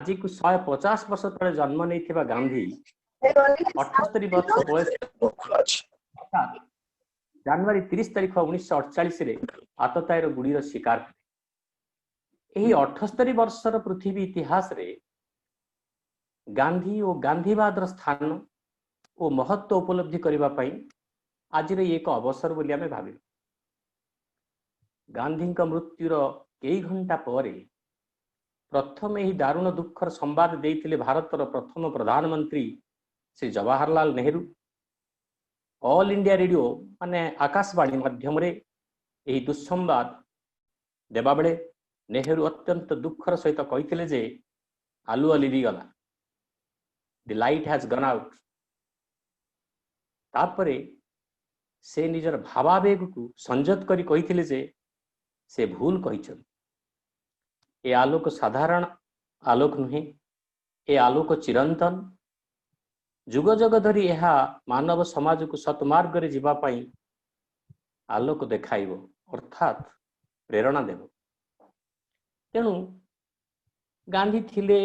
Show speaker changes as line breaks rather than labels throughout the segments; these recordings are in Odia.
ଆଜିକୁ 150 ବର୍ଷ ତଳେ ଜନ୍ମ ନେଇଥିବା ଗାନ୍ଧୀ 78 ବର୍ଷ ବୟସ
ଖୋଲା ଅଛି।
ଅର୍ଥାତ୍ ଜାନୁଆରୀ 30 ତାରିଖ 1948ରେ ଆତତାୟୀର ଗୁଳିର ଶିକାର ହେଲେ। ଏହି 78 ବର୍ଷର ପୃଥିବୀ ଇତିହାସରେ ଗାନ୍ଧୀ ଓ ଗାନ୍ଧୀବାଦର ସ୍ଥାନ ଓ ମହତ୍ଵ ଉପଲବ୍ଧି କରିବା ପାଇଁ ଆଜିର ଇଏ ଏକ ଅବସର ବୋଲି ଆମେ ଭାବିଲୁ। ଗାନ୍ଧୀଙ୍କ ମୃତ୍ୟୁର କେଇ ଘଣ୍ଟା ପରେ ପ୍ରଥମେ ଏହି ଦାରୁଣ ଦୁଃଖର ସମ୍ବାଦ ଦେଇଥିଲେ ଭାରତର ପ୍ରଥମ ପ୍ରଧାନମନ୍ତ୍ରୀ Shri Jawaharlal Nehru. All India radio ମାନେ ଆକାଶବାଣୀ ମାଧ୍ୟମରେ ଏହି ଦୁଃସମ୍ବାଦ ଦେବାବେଳେ ନେହେରୁ ଅତ୍ୟନ୍ତ ଦୁଃଖର ସହିତ କହିଥିଲେ ଯେ ଆଲୁଅ ଲିଭିଗଲା, "The light has gone out." ତାପରେ ସେ ନିଜର ଭାବାବେଗକୁ ସଂଯତ କରି କହିଥିଲେ ଯେ ସେ ଭୁଲ କହିଛନ୍ତି, ଏ ଆଲୋକ ସାଧାରଣ ଆଲୋକ ନୁହେଁ, ଏ ଆଲୋକ ଚିରନ୍ତନ। ଯୁଗ ଯୁଗ ଧରି ଏହା ମାନବ ସମାଜକୁ ସତ୍ମାର୍ଗରେ ଯିବା ପାଇଁ ଆଲୋକ ଦେଖାଇବ, ଅର୍ଥାତ୍ ପ୍ରେରଣା ଦେବ। ତେଣୁ ଗାନ୍ଧୀ ଥିଲେ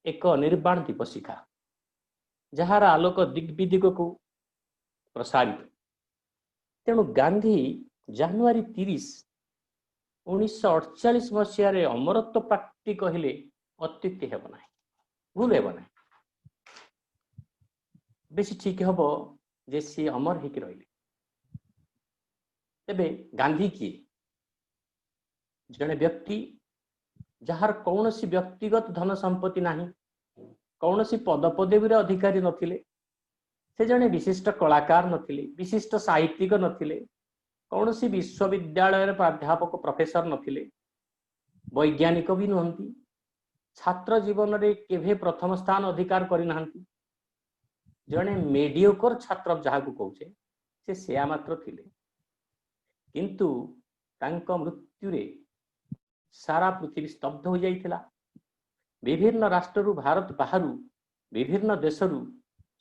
ଏକ ନିର୍ବାଣ ଦୀପଶିଖା, ଯାହାର ଆଲୋକ ଦିଗ୍ବିଦିଗକୁ ପ୍ରସାରିତ। ତେଣୁ ଗାନ୍ଧୀ ଜାନୁଆରୀ 30, 1948 ମସିହାରେ ଅମରତ୍ୱ ପ୍ରାପ୍ତି କହିଲେ ଅତ୍ୟୁକ୍ତି ହେବ ନାହିଁ, ଭୁଲ ହେବ ନାହିଁ। ବେଶୀ ଠିକ ହବ ଯେ ସିଏ ଅମର ହେଇକି ରହିଲେ। ତେବେ ଗାନ୍ଧୀ କିଏ? ଜଣେ ବ୍ୟକ୍ତି ଯାହାର କୌଣସି ବ୍ୟକ୍ତିଗତ ଧନ ସମ୍ପତ୍ତି ନାହିଁ, କୌଣସି ପଦପଦବୀର ଅଧିକାରୀ ନଥିଲେ, ସେ ଜଣେ ବିଶିଷ୍ଟ କଳାକାର ନଥିଲେ, ବିଶିଷ୍ଟ ସାହିତ୍ୟିକ ନଥିଲେ, କୌଣସି ବିଶ୍ୱବିଦ୍ୟାଳୟର ପ୍ରାଧ୍ୟାପକ ପ୍ରଫେସର ନଥିଲେ, ବୈଜ୍ଞାନିକ ବି ନୁହନ୍ତି, ଛାତ୍ର ଜୀବନରେ କେବେ ପ୍ରଥମ ସ୍ଥାନ ଅଧିକାର କରିନାହାନ୍ତି। ଜଣେ ମେଡିଓକର ଛାତ୍ର ଯାହାକୁ କହୁଛେ, ସେ ସେୟା ମାତ୍ର ଥିଲେ। କିନ୍ତୁ ତାଙ୍କ ମୃତ୍ୟୁରେ ସାରା ପୃଥିବୀ ସ୍ତବ୍ଧ ହୋଇଯାଇଥିଲା। ବିଭିନ୍ନ ରାଷ୍ଟ୍ରରୁ, ଭାରତ ବାହାରୁ ବିଭିନ୍ନ ଦେଶରୁ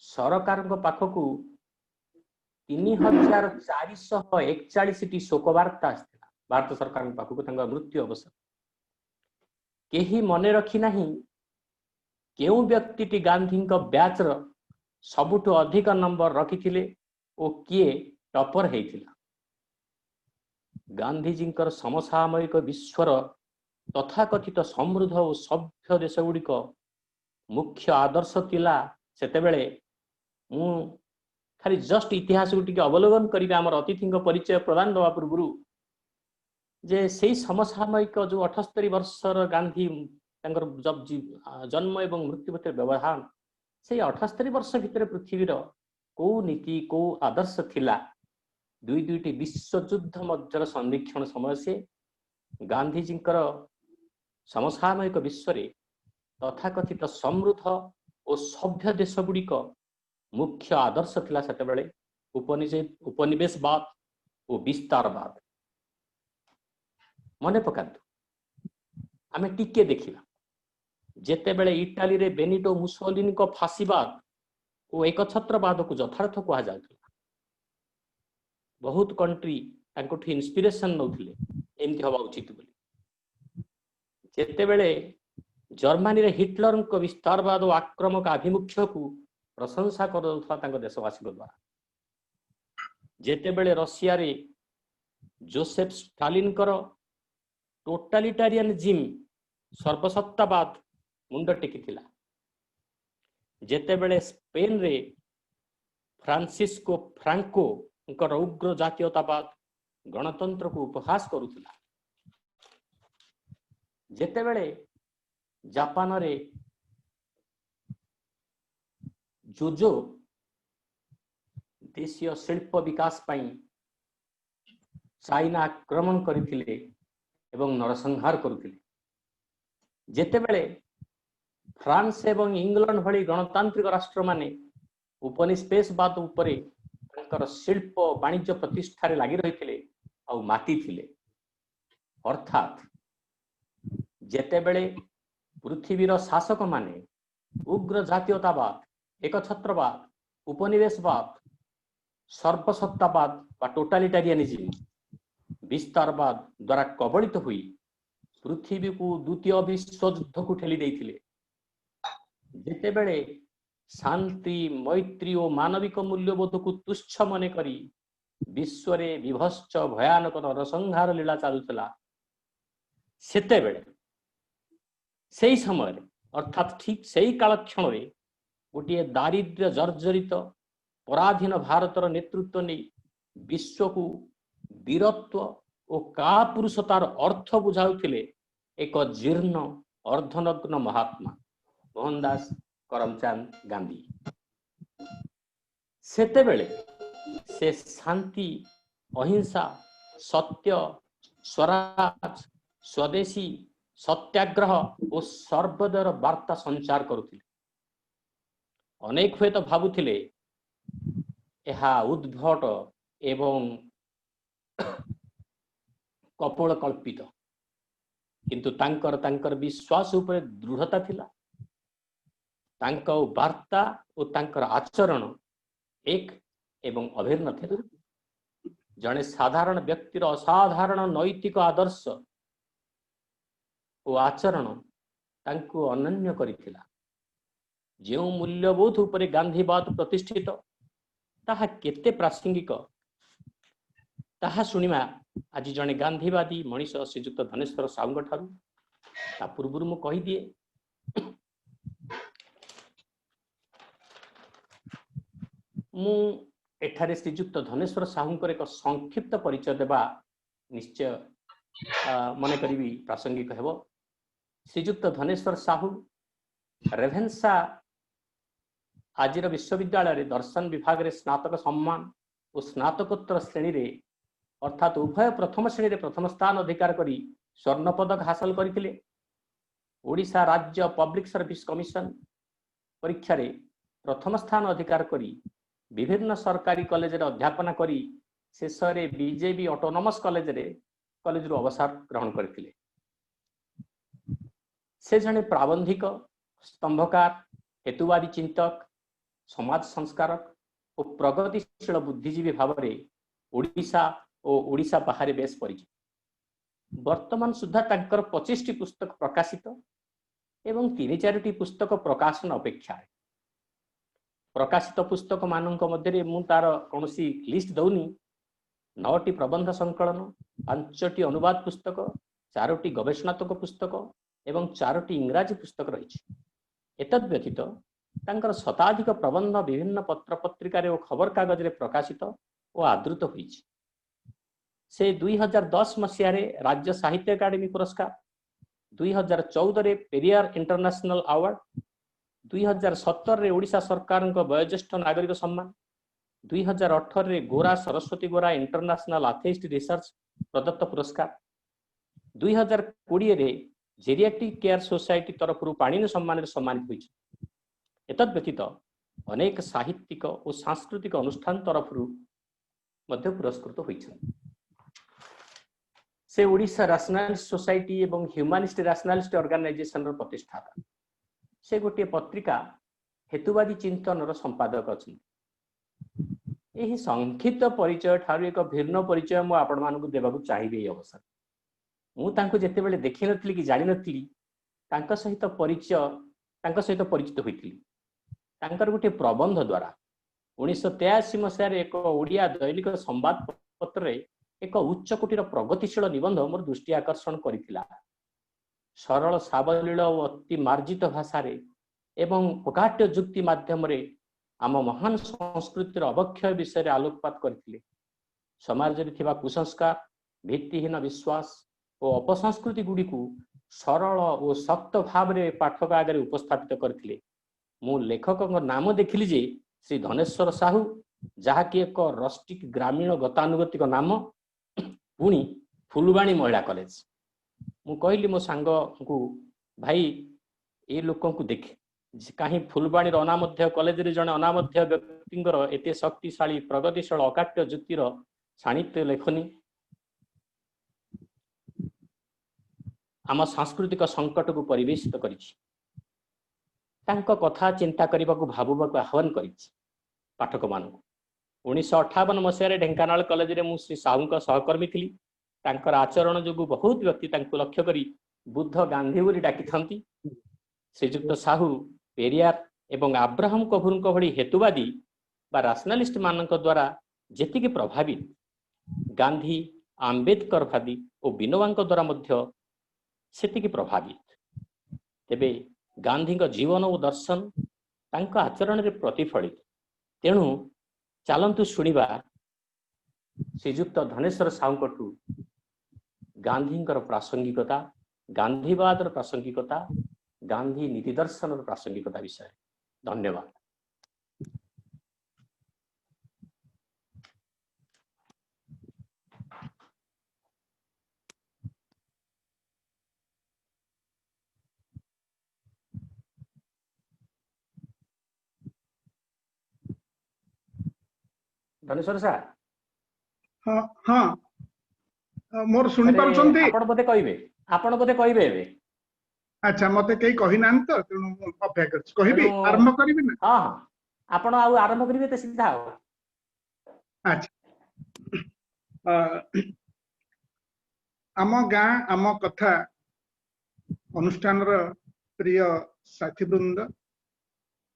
ସରକାରଙ୍କ ପାଖକୁ 3441ଟି ଶୋକବାର୍ତ୍ତା ଆସିଥିଲା ଭାରତ ସରକାରଙ୍କ ପାଖକୁ ତାଙ୍କ ମୃତ୍ୟୁ ଅବସର। କେହି ମନେ ରଖି ନାହିଁ କେଉଁ ବ୍ୟକ୍ତିଟି ଗାନ୍ଧୀଙ୍କ ବ୍ୟାଚର ସବୁଠୁ ଅଧିକ ନମ୍ବର ରଖିଥିଲେ ଓ କିଏ ଟପର ହେଇଥିଲା। ଗାନ୍ଧିଜୀଙ୍କର ସମସାମୟିକ ବିଶ୍ୱର ତଥାକଥିତ ସମୃଦ୍ଧ ଓ ସଭ୍ୟ ଦେଶଗୁଡ଼ିକ ମୁଖ୍ୟ ଆଦର୍ଶ ଥିଲା ସେତେବେଳେ। ମୁଁ ଖାଲି ଜଷ୍ଟ ଇତିହାସକୁ ଟିକେ ଅବଲୋକନ କରିବି ଆମର ଅତିଥିଙ୍କ ପରିଚୟ ପ୍ରଦାନ ଦେବା ପୂର୍ବରୁ ଯେ ସେଇ ସମସାମୟିକ ଯୋଉ 78 ବର୍ଷର ଗାନ୍ଧୀ, ତାଙ୍କର ଜନ୍ମ ଏବଂ ମୃତ୍ୟୁ ଭିତରେ ବ୍ୟବଧାନ, ସେଇ 78 ବର୍ଷ ଭିତରେ ପୃଥିବୀର କୋଉ ନୀତି, କୋଉ ଆଦର୍ଶ ଥିଲା। ଦୁଇ ଦୁଇଟି ବିଶ୍ୱଯୁଦ୍ଧ ମଧ୍ୟର ସନ୍ଧିକ୍ଷଣ ସମୟ ସେ। ଗାନ୍ଧିଜୀଙ୍କର ସମସାମୟିକ ବିଶ୍ୱରେ ତଥାକଥିତ ସମୃଦ୍ଧ ଓ ସଭ୍ୟ ଦେଶ ଗୁଡ଼ିକ ମୁଖ୍ୟ ଆଦର୍ଶ ଥିଲା ସେତେବେଳେ ଉପନିବେଶବାଦ ଓ ବିସ୍ତାରବାଦ। ମନେ ପକାନ୍ତୁ, ଆମେ ଟିକେ ଦେଖିବା, ଯେତେବେଳେ ଇଟାଲୀରେ ବେନିଟୋ ମୁସୋଲିନଙ୍କ ଫାସିବାଦ ଓ ଏକଛତ୍ରବାଦକୁ ଯଥାର୍ଥ କୁହାଯାଉଥିଲା, ବହୁତ କଣ୍ଟ୍ରି ତାଙ୍କଠୁ ଇନ୍ସପିରେସନ ନଉଥିଲେ ଏମିତି ହବା ଉଚିତ ବୋଲି। ଯେତେବେଳେ ଜର୍ମାନୀରେ ହିଟଲରଙ୍କ ବିସ୍ତାରବାଦ ଓ ଆକ୍ରମକ ଆଭିମୁଖ୍ୟକୁ ପ୍ରଶଂସା କରାଯାଉଥିଲା ତାଙ୍କ ଦେଶବାସୀଙ୍କ ଦ୍ୱାରା, ଯେତେବେଳେ ରଷିଆରେ ଜୋସେଫ ଷ୍ଟାଲିନଙ୍କର ଟୋଟାଲିଟାରିଆନିଜିମ୍, ସର୍ବସତ୍ତାବାଦ ମୁଣ୍ଡ ଟେକିଥିଲା, ଯେତେବେଳେ ସ୍ପେନରେ ଫ୍ରାନ୍ସିସ୍କୋ ଫ୍ରାଙ୍କୋଙ୍କର ଉଗ୍ର ଜାତୀୟତାବାଦ ଗଣତନ୍ତ୍ରକୁ ଉପହାସ କରୁଥିଲା, ଯେତେବେଳେ ଜାପାନରେ ଜୋଜୋ ଦେଶୀୟ ଶିଳ୍ପ ବିକାଶ ପାଇଁ ଚାଇନା ଆକ୍ରମଣ କରିଥିଲେ ଏବଂ ନରସଂହାର କରୁଥିଲେ, ଯେତେବେଳେ ଫ୍ରାନ୍ସ ଏବଂ ଇଂଲଣ୍ଡ ଭଳି ଗଣତାନ୍ତ୍ରିକ ରାଷ୍ଟ୍ରମାନେ ଉପନିବେଶବାଦ ଉପରେ ତାଙ୍କର ଶିଳ୍ପ ବାଣିଜ୍ୟ ପ୍ରତିଷ୍ଠାରେ ଲାଗି ରହିଥିଲେ ଆଉ ମାତିଥିଲେ, ଅର୍ଥାତ୍ ଯେତେବେଳେ ପୃଥିବୀର ଶାସକମାନେ ଉଗ୍ର ଜାତୀୟତାବାଦ, ଏକଛତ୍ରବାଦ, ଉପନିବେଶବାଦ, ସର୍ବସତ୍ତାବାଦ ବା ଟୋଟାଲିଟାରିଆନିଜିମ୍, ବିସ୍ତାରବାଦ ଦ୍ୱାରା କବଳିତ ହୋଇ ପୃଥିବୀକୁ ଦ୍ୱିତୀୟ ବିଶ୍ୱଯୁଦ୍ଧକୁ ଠେଲି ଦେଇଥିଲେ। ଯେତେବେଳେ ଶାନ୍ତି, ମୈତ୍ରୀ ଓ ମାନବିକ ମୂଲ୍ୟବୋଧକୁ ତୁଚ୍ଛ ମନେ କରି ବିଶ୍ୱରେ ବିଭତ୍ସ ଭୟାନକ ନରସଂହାର ଲୀଳା ଚାଲୁଥିଲା, ସେତେବେଳେ ସେଇ ସମୟରେ ଅର୍ଥାତ୍ ଠିକ୍ ସେଇ କାଳକ୍ଷଣରେ ଗୋଟିଏ ଦାରିଦ୍ର୍ୟ ଜର୍ଜରିତ ପରାଧୀନ ଭାରତର ନେତୃତ୍ୱ ନେଇ ବିଶ୍ୱକୁ ବୀରତ୍ୱ ଓ କାପୁରୁଷତାର ଅର୍ଥ ବୁଝାଉଥିଲେ ଏକ ଜୀର୍ଣ୍ଣ ଅର୍ଦ୍ଧନଗ୍ନ ମହାତ୍ମା ମୋହନ ଦାସ କରମଚାନ୍ଦ ଗାନ୍ଧୀ। ସେତେବେଳେ ସେ ଶାନ୍ତି, ଅହିଂସା, ସତ୍ୟ, ସ୍ୱରାଜ, ସ୍ୱଦେଶୀ, ସତ୍ୟାଗ୍ରହ ଓ ସର୍ବୋଦୟର ବାର୍ତ୍ତା ସଞ୍ଚାର କରୁଥିଲେ। ଅନେକ ହୁଏତ ଭାବୁଥିଲେ ଏହା ଉଦ୍ଭଟ ଏବଂ କପୋଳ କଳ୍ପିତ, କିନ୍ତୁ ତାଙ୍କର ତାଙ୍କର ବିଶ୍ୱାସ ଉପରେ ଦୃଢ଼ତା ଥିଲା। ତାଙ୍କ ବାର୍ତ୍ତା ଓ ତାଙ୍କର ଆଚରଣ ଏକ ଏବଂ ଅଭିନ୍ନ ଥିଲା। ଜଣେ ସାଧାରଣ ବ୍ୟକ୍ତିର ଅସାଧାରଣ ନୈତିକ ଆଦର୍ଶ ଓ ଆଚରଣ ତାଙ୍କୁ ଅନନ୍ୟ କରିଥିଲା। ଯେଉଁ ମୂଲ୍ୟବୋଧ ଉପରେ ଗାନ୍ଧୀବାଦ ପ୍ରତିଷ୍ଠିତ, ତାହା କେତେ ପ୍ରାସଙ୍ଗିକ ତାହା ଶୁଣିବା ଆଜି ଜଣେ ଗାନ୍ଧୀବାଦୀ ମଣିଷ ଶ୍ରୀଯୁକ୍ତ ଧନେଶ୍ୱର ସାହୁଙ୍କ ଠାରୁ। ତା ପୂର୍ବରୁ ମୁଁ କହିଦିଏ, ମୁଁ ଏଠାରେ ଶ୍ରୀଯୁକ୍ତ ଧନେଶ୍ୱର ସାହୁଙ୍କର ଏକ ସଂକ୍ଷିପ୍ତ ପରିଚୟ ଦେବା ନିଶ୍ଚୟ ମନେ କରିବି ପ୍ରାସଙ୍ଗିକ ହେବ। ଶ୍ରୀଯୁକ୍ତ ଧନେଶ୍ୱର ସାହୁ ରେଭେନ୍ସା ଆଜିର ବିଶ୍ୱବିଦ୍ୟାଳୟରେ ଦର୍ଶନ ବିଭାଗରେ ସ୍ନାତକ ସମ୍ମାନ ଓ ସ୍ନାତକୋତ୍ତର ଶ୍ରେଣୀରେ ଅର୍ଥାତ୍ ଉଭୟ ପ୍ରଥମ ଶ୍ରେଣୀରେ ପ୍ରଥମ ସ୍ଥାନ ଅଧିକାର କରି ସ୍ୱର୍ଣ୍ଣ ପଦକ ହାସଲ କରିଥିଲେ। ଓଡ଼ିଶା ରାଜ୍ୟ ପବ୍ଲିକ ସର୍ଭିସ କମିଶନ ପରୀକ୍ଷାରେ ପ୍ରଥମ ସ୍ଥାନ ଅଧିକାର କରି ବିଭିନ୍ନ ସରକାରୀ କଲେଜରେ ଅଧ୍ୟାପନା କରି ଶେଷରେ ବିଜେବି ଅଟୋନମସ୍ କଲେଜରୁ ଅବସର ଗ୍ରହଣ କରିଥିଲେ। ସେ ଜଣେ ପ୍ରାବନ୍ଧିକ, ସ୍ତମ୍ଭକାର, ହେତୁବାଦୀ ଚିନ୍ତକ, ସମାଜ ସଂସ୍କାରକ ଓ ପ୍ରଗତିଶୀଳ ବୁଦ୍ଧିଜୀବୀ ଭାବରେ ଓଡ଼ିଶା ଓ ଓଡ଼ିଶା ବାହାରେ ବେଶ ପରିଚିତ। ବର୍ତ୍ତମାନ ସୁଦ୍ଧା ତାଙ୍କର 25ଟି ପୁସ୍ତକ ପ୍ରକାଶିତ ଏବଂ 3-4ଟି ପୁସ୍ତକ ପ୍ରକାଶନ ଅପେକ୍ଷାରେ। ପ୍ରକାଶିତ ପୁସ୍ତକ ମାନଙ୍କ ମଧ୍ୟରେ ମୁଁ ତାର କୌଣସି ଲିଷ୍ଟ ଦଉନି। 9ଟି ପ୍ରବନ୍ଧ ସଂକଳନ, 5ଟି ଅନୁବାଦ ପୁସ୍ତକ, 4ଟି ଗବେଷଣାତ୍ମକ ପୁସ୍ତକ ଏବଂ 4ଟି ଇଂରାଜୀ ପୁସ୍ତକ ରହିଛି। ଏତଦ୍ ବ୍ୟତୀତ ତାଙ୍କର ଶତାଧିକ ପ୍ରବନ୍ଧ ବିଭିନ୍ନ ପତ୍ର ପତ୍ରିକାରେ ଓ ଖବରକାଗଜରେ ପ୍ରକାଶିତ ଓ ଆଦୃତ ହୋଇଛି। ସେ 2010 ମସିହାରେ ରାଜ୍ୟ ସାହିତ୍ୟ ଏକାଡେମୀ ପୁରସ୍କାର, 2014ରେ ପେରିୟାର ଇଣ୍ଟରନ୍ୟାସନାଲ ଆୱାର୍ଡ, 2017ରେ ଓଡ଼ିଶା ସରକାରଙ୍କ ବୟୋଜ୍ୟେଷ୍ଠ ନାଗରିକ ସମ୍ମାନ, 2018ରେ Gora Saraswati Gora international atheist research ପ୍ରଦତ୍ତ ପୁରସ୍କାର, 2020ରେ ଜେରିଆଟ୍ରିକ୍ କେୟାର ସୋସାଇଟି ତରଫରୁ ପାଣିନି ସମ୍ମାନରେ ସମ୍ମାନିତ ହୋଇଛି। ଏତଦ୍ ବ୍ୟତୀତ ଅନେକ ସାହିତ୍ୟିକ ଓ ସାଂସ୍କୃତିକ ଅନୁଷ୍ଠାନ ତରଫରୁ ମଧ୍ୟ ପୁରସ୍କୃତ ହୋଇଛନ୍ତି। ସେ ଓଡ଼ିଶା ରାସନାଲିଷ୍ଟ ସୋସାଇଟି ଏବଂ ହ୍ୟୁମାନିଷ୍ଟ ରାସନାଲିଷ୍ଟ ଅର୍ଗାନାଇଜେସନର ପ୍ରତିଷ୍ଠାତା। ସେ ଗୋଟିଏ ପତ୍ରିକା ହେତୁବାଦୀ ଚିନ୍ତନର ସମ୍ପାଦକ ଅଛନ୍ତି। ଏହି ସଂକ୍ଷିପ୍ତ ପରିଚୟ ଠାରୁ ଏକ ଭିନ୍ନ ପରିଚୟ ମୁଁ ଆପଣମାନଙ୍କୁ ଦେବାକୁ ଚାହିଁବି ଏହି ଅବସରରେ। ମୁଁ ତାଙ୍କୁ ଯେତେବେଳେ ଦେଖିନଥିଲି କି ଜାଣିନଥିଲି, ତାଙ୍କ ସହିତ ପରିଚିତ ହୋଇଥିଲି ତାଙ୍କର ଗୋଟିଏ ପ୍ରବନ୍ଧ ଦ୍ୱାରା। 1983 ମସିହାରେ ଏକ ଓଡ଼ିଆ ଦୈନିକ ସମ୍ବାଦପତ୍ରରେ ଏକ ଉଚ୍ଚକୋଟୀର ପ୍ରଗତିଶୀଳ ନିବନ୍ଧ ମୋର ଦୃଷ୍ଟି ଆକର୍ଷଣ କରିଥିଲା। ସରଳ, ସାବଲୀଳ ଓ ଅତି ମାର୍ଜିତ ଭାଷାରେ ଏବଂ ଅକାଟ୍ୟ ଯୁକ୍ତି ମାଧ୍ୟମରେ ଆମ ମହାନ ସଂସ୍କୃତିର ଅବକ୍ଷୟ ବିଷୟରେ ଆଲୋକପାତ କରିଥିଲେ। ସମାଜରେ ଥିବା କୁସଂସ୍କାର, ଭିତ୍ତିହୀନ ବିଶ୍ୱାସ ଓ ଅପସଂସ୍କୃତି ଗୁଡ଼ିକୁ ସରଳ ଓ ଶକ୍ତ ଭାବରେ ପାଠକ ଆଗରେ ଉପସ୍ଥାପିତ କରିଥିଲେ। ମୁଁ ଲେଖକଙ୍କ ନାମ ଦେଖିଲି ଯେ ଶ୍ରୀ ଧନେଶ୍ୱର ସାହୁ, ଯାହାକି ଏକ ରଷ୍ଟିକ ଗ୍ରାମୀଣ ଗତାନୁଗତିକ ନାମ, ପୁଣି ଫୁଲବାଣୀ ମହିଳା କଲେଜ। ମୁଁ କହିଲି ମୋ ସାଙ୍ଗଙ୍କୁ, ଭାଇ ଏ ଲୋକଙ୍କୁ ଦେଖେ, କାହିଁ ଫୁଲବାଣୀର ଅନାମଧ୍ୟ କଲେଜରେ ଜଣେ ଅନାମଧ୍ୟ ବ୍ୟକ୍ତିଙ୍କର ଏତେ ଶକ୍ତିଶାଳୀ ପ୍ରଗତିଶୀଳ ଅକାଟ୍ୟ ଯୁକ୍ତିର ସାଣିତ୍ୟ ଲେଖନୀ ଆମ ସାଂସ୍କୃତିକ ସଙ୍କଟକୁ ପରିବେଶିତ କରିଛି। ତାଙ୍କ କଥା ଚିନ୍ତା କରିବାକୁ, ଭାବିବାକୁ ଆହ୍ୱାନ କରିଛି ପାଠକମାନଙ୍କୁ। 1958 ମସିହାରେ ଢେଙ୍କାନାଳ କଲେଜରେ ମୁଁ ଶ୍ରୀ ସାହୁଙ୍କ ସହକର୍ମୀ ଥିଲି। ତାଙ୍କର ଆଚରଣ ଯୋଗୁଁ ବହୁତ ବ୍ୟକ୍ତି ତାଙ୍କୁ ଲକ୍ଷ୍ୟ କରି ବୁଦ୍ଧ ଗାନ୍ଧୀ ବୋଲି ଡାକିଥାନ୍ତି। ଶ୍ରୀଯୁକ୍ତ ସାହୁ ପେରିୟାର ଏବଂ ଆବ୍ରାହମ କଭୁରଙ୍କ ଭଳି ହେତୁବାଦୀ ବା ରାସନାଲିଷ୍ଟ ମାନଙ୍କ ଦ୍ୱାରା ଯେତିକି ପ୍ରଭାବିତ, ଗାନ୍ଧୀ, ଆମ୍ବେଦକରବାଦୀ ଓ ବିନୋବାଙ୍କ ଦ୍ୱାରା ମଧ୍ୟ ସେତିକି ପ୍ରଭାବିତ। ତେବେ ଗାନ୍ଧୀଙ୍କ ଜୀବନ ଓ ଦର୍ଶନ ତାଙ୍କ ଆଚରଣରେ ପ୍ରତିଫଳିତ। ତେଣୁ ଚାଲନ୍ତୁ ଶୁଣିବା ଶ୍ରୀଯୁକ୍ତ ଧନେଶ୍ୱର ସାହୁଙ୍କଠୁ ଗାନ୍ଧୀଙ୍କର ପ୍ରାସଙ୍ଗିକତା, ଗାନ୍ଧୀବାଦର ପ୍ରାସଙ୍ଗିକତା, ଗାନ୍ଧୀ ନୀତି ଦର୍ଶନର ପ୍ରାସଙ୍ଗିକତା ବିଷୟରେ। ଧନ୍ୟବାଦ। ଧନେଶ୍ୱର ସାର୍।
ହଁ ହଁ, ମୋର ଶୁଣି ପାରୁଛନ୍ତି?
ଆପଣ ବୋଧେ କହିବେ, ଆପଣ ବୋଧେ କହିବେ ଏବେ।
ଆଚ୍ଛା, ମତେ କେହି କହିନାହାନ୍ତି ତ, ତେଣୁ ମୁଁ ଅପେକ୍ଷା କରିଛି। କହିବି, ଆରମ୍ଭ କରିବି ନା?
ହଁ ହଁ, ଆପଣ ଆଉ ଆରମ୍ଭ କରିବେ ତ ସିଧା ଆଉ।
ଆଚ୍ଛା, ଆମ ଗାଁ ଆମ କଥା ଅନୁଷ୍ଠାନର ପ୍ରିୟ ସାଥୀବୃନ୍ଦ,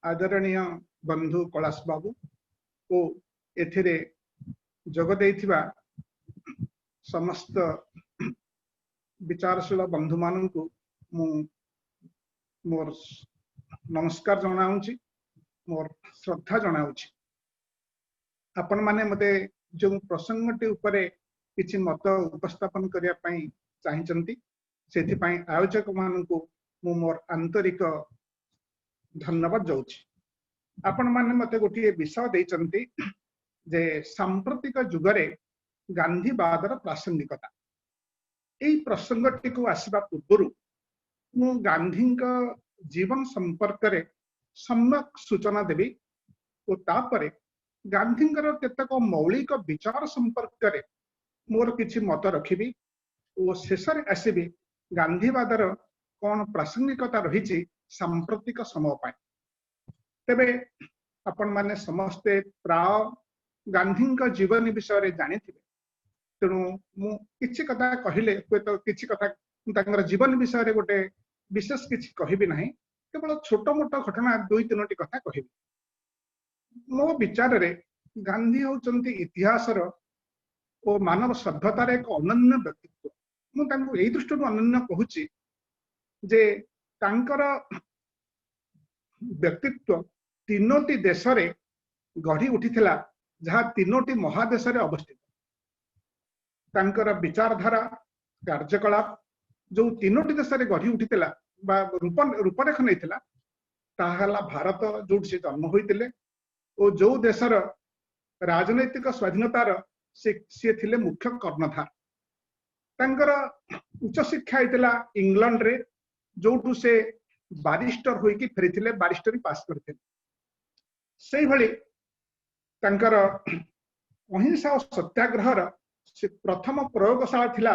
ଆଦରଣୀୟ ବନ୍ଧୁ କୈଳାସ ବାବୁ ଓ ଏଥିରେ ଯୋଗ ଦେଇଥିବା ସମସ୍ତ ବିଚାରଶୀଳ ବନ୍ଧୁମାନଙ୍କୁ ମୁଁ ମୋର ନମସ୍କାର ଜଣାଉଛି, ମୋର ଶ୍ରଦ୍ଧା ଜଣାଉଛି। ଆପଣମାନେ ମୋତେ ଯେଉଁ ପ୍ରସଙ୍ଗଟି ଉପରେ କିଛି ମତ ଉପସ୍ଥାପନ କରିବା ପାଇଁ ଚାହିଁଛନ୍ତି, ସେଥିପାଇଁ ଆୟୋଜକମାନଙ୍କୁ ମୁଁ ମୋର ଆନ୍ତରିକ ଧନ୍ୟବାଦ ଦେଉଛି। ଆପଣମାନେ ମୋତେ ଗୋଟିଏ ବିଷୟ ଦେଇଛନ୍ତି ଯେ ସାମ୍ପ୍ରତିକ ଯୁଗରେ ଗାନ୍ଧୀବାଦର ପ୍ରାସଙ୍ଗିକତା। ଏଇ ପ୍ରସଙ୍ଗଟିକୁ ଆସିବା ପୂର୍ବରୁ ମୁଁ ଗାନ୍ଧୀଙ୍କ ଜୀବନ ସମ୍ପର୍କରେ ସମ୍ୟକ ସୂଚନା ଦେବି ଓ ତାପରେ ଗାନ୍ଧୀଙ୍କର କେତେକ ମୌଳିକ ବିଚାର ସମ୍ପର୍କରେ ମୋର କିଛି ମତ ରଖିବି ଓ ଶେଷରେ ଆସିବି ଗାନ୍ଧୀବାଦର କଣ ପ୍ରାସଙ୍ଗିକତା ରହିଛି ସାମ୍ପ୍ରତିକ ସମୟ ପାଇଁ। ତେବେ ଆପଣମାନେ ସମସ୍ତେ ପ୍ରାୟ ଗାନ୍ଧୀଙ୍କ ଜୀବନୀ ବିଷୟରେ ଜାଣିଥିବେ, ତେଣୁ ମୁଁ କିଛି କଥା କହିଲେ ହୁଏତ କିଛି କଥା ତାଙ୍କର ଜୀବନୀ ବିଷୟରେ ଗୋଟେ ବିଶେଷ କିଛି କହିବି ନାହିଁ, କେବଳ ଛୋଟ ମୋଟ ଘଟଣା ଦୁଇ ତିନୋଟି କଥା କହିବି। ମୋ ବିଚାରରେ ଗାନ୍ଧୀ ହେଉଛନ୍ତି ଇତିହାସର ଓ ମାନବ ସଭ୍ୟତାର ଏକ ଅନନ୍ୟ ବ୍ୟକ୍ତିତ୍ୱ। ମୁଁ ତାଙ୍କୁ ଏଇ ଦୃଷ୍ଟିରୁ ଅନନ୍ୟ କହୁଛି ଯେ ତାଙ୍କର ବ୍ୟକ୍ତିତ୍ୱ ତିନୋଟି ଦେଶରେ ଗଢ଼ି ଉଠିଥିଲା, ଯାହା ତିନୋଟି ମହାଦେଶରେ ଅବସ୍ଥିତ। ତାଙ୍କର ବିଚାରଧାରା, କାର୍ଯ୍ୟକଳାପ ଯୋଉ ତିନୋଟି ଦେଶରେ ଗଢ଼ି ଉଠିଥିଲା ବା ରୂପରେଖ ନେଇଥିଲା, ତାହା ହେଲା ଭାରତ, ଯୋଉଠି ସେ ଜନ୍ମ ହୋଇଥିଲେ ଓ ଯୋଉ ଦେଶର ରାଜନୈତିକ ସ୍ୱାଧୀନତାର ସିଏ ଥିଲେ ମୁଖ୍ୟ କର୍ଣ୍ଣଧାର। ତାଙ୍କର ଉଚ୍ଚଶିକ୍ଷା ହେଇଥିଲା ଇଂଲଣ୍ଡରେ, ଯୋଉଠୁ ସେ ବାରିଷ୍ଟର ହୋଇକି ଫେରିଥିଲେ, ବାରିଷ୍ଟରୀ ପାସ୍ କରିଥିଲେ। ସେଇଭଳି ତାଙ୍କର ଅହିଂସା ଓ ସତ୍ୟାଗ୍ରହର ସେ ପ୍ରଥମ ପ୍ରୟୋଗଶାଳା ଥିଲା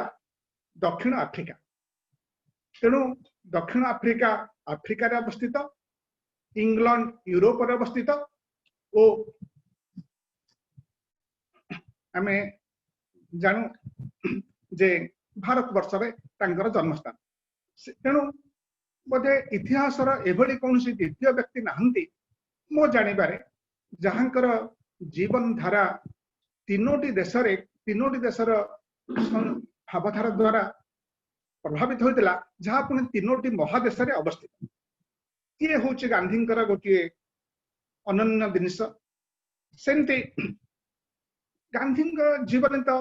ଦକ୍ଷିଣ ଆଫ୍ରିକା। ତେଣୁ ଦକ୍ଷିଣ ଆଫ୍ରିକା ଆଫ୍ରିକାରେ ଅବସ୍ଥିତ, ଇଂଲଣ୍ଡ ୟୁରୋପରେ ଅବସ୍ଥିତ ଓ ଆମେ ଜାଣୁ ଯେ ଭାରତବର୍ଷରେ ତାଙ୍କର ଜନ୍ମସ୍ଥାନ। ତେଣୁ ବୋଧେ ଇତିହାସର ଏଭଳି କୌଣସି ଦ୍ୱିତୀୟ ବ୍ୟକ୍ତି ନାହାନ୍ତି ମୋ ଜାଣିବାରେ, ଯାହାଙ୍କର ଜୀବନ ଧାରା ତିନୋଟି ଦେଶରେ, ତିନୋଟି ଦେଶର ଭାବଧାରା ଦ୍ୱାରା ପ୍ରଭାବିତ ହୋଇଥିଲା, ଯାହା ପୁଣି ତିନୋଟି ମହାଦେଶରେ ଅବସ୍ଥିତ। ଇଏ ହଉଛି ଗାନ୍ଧୀଙ୍କର ଗୋଟିଏ ଅନନ୍ୟ ଜିନିଷ। ସେମିତି ଗାନ୍ଧୀଙ୍କ ଜୀବନୀ ତ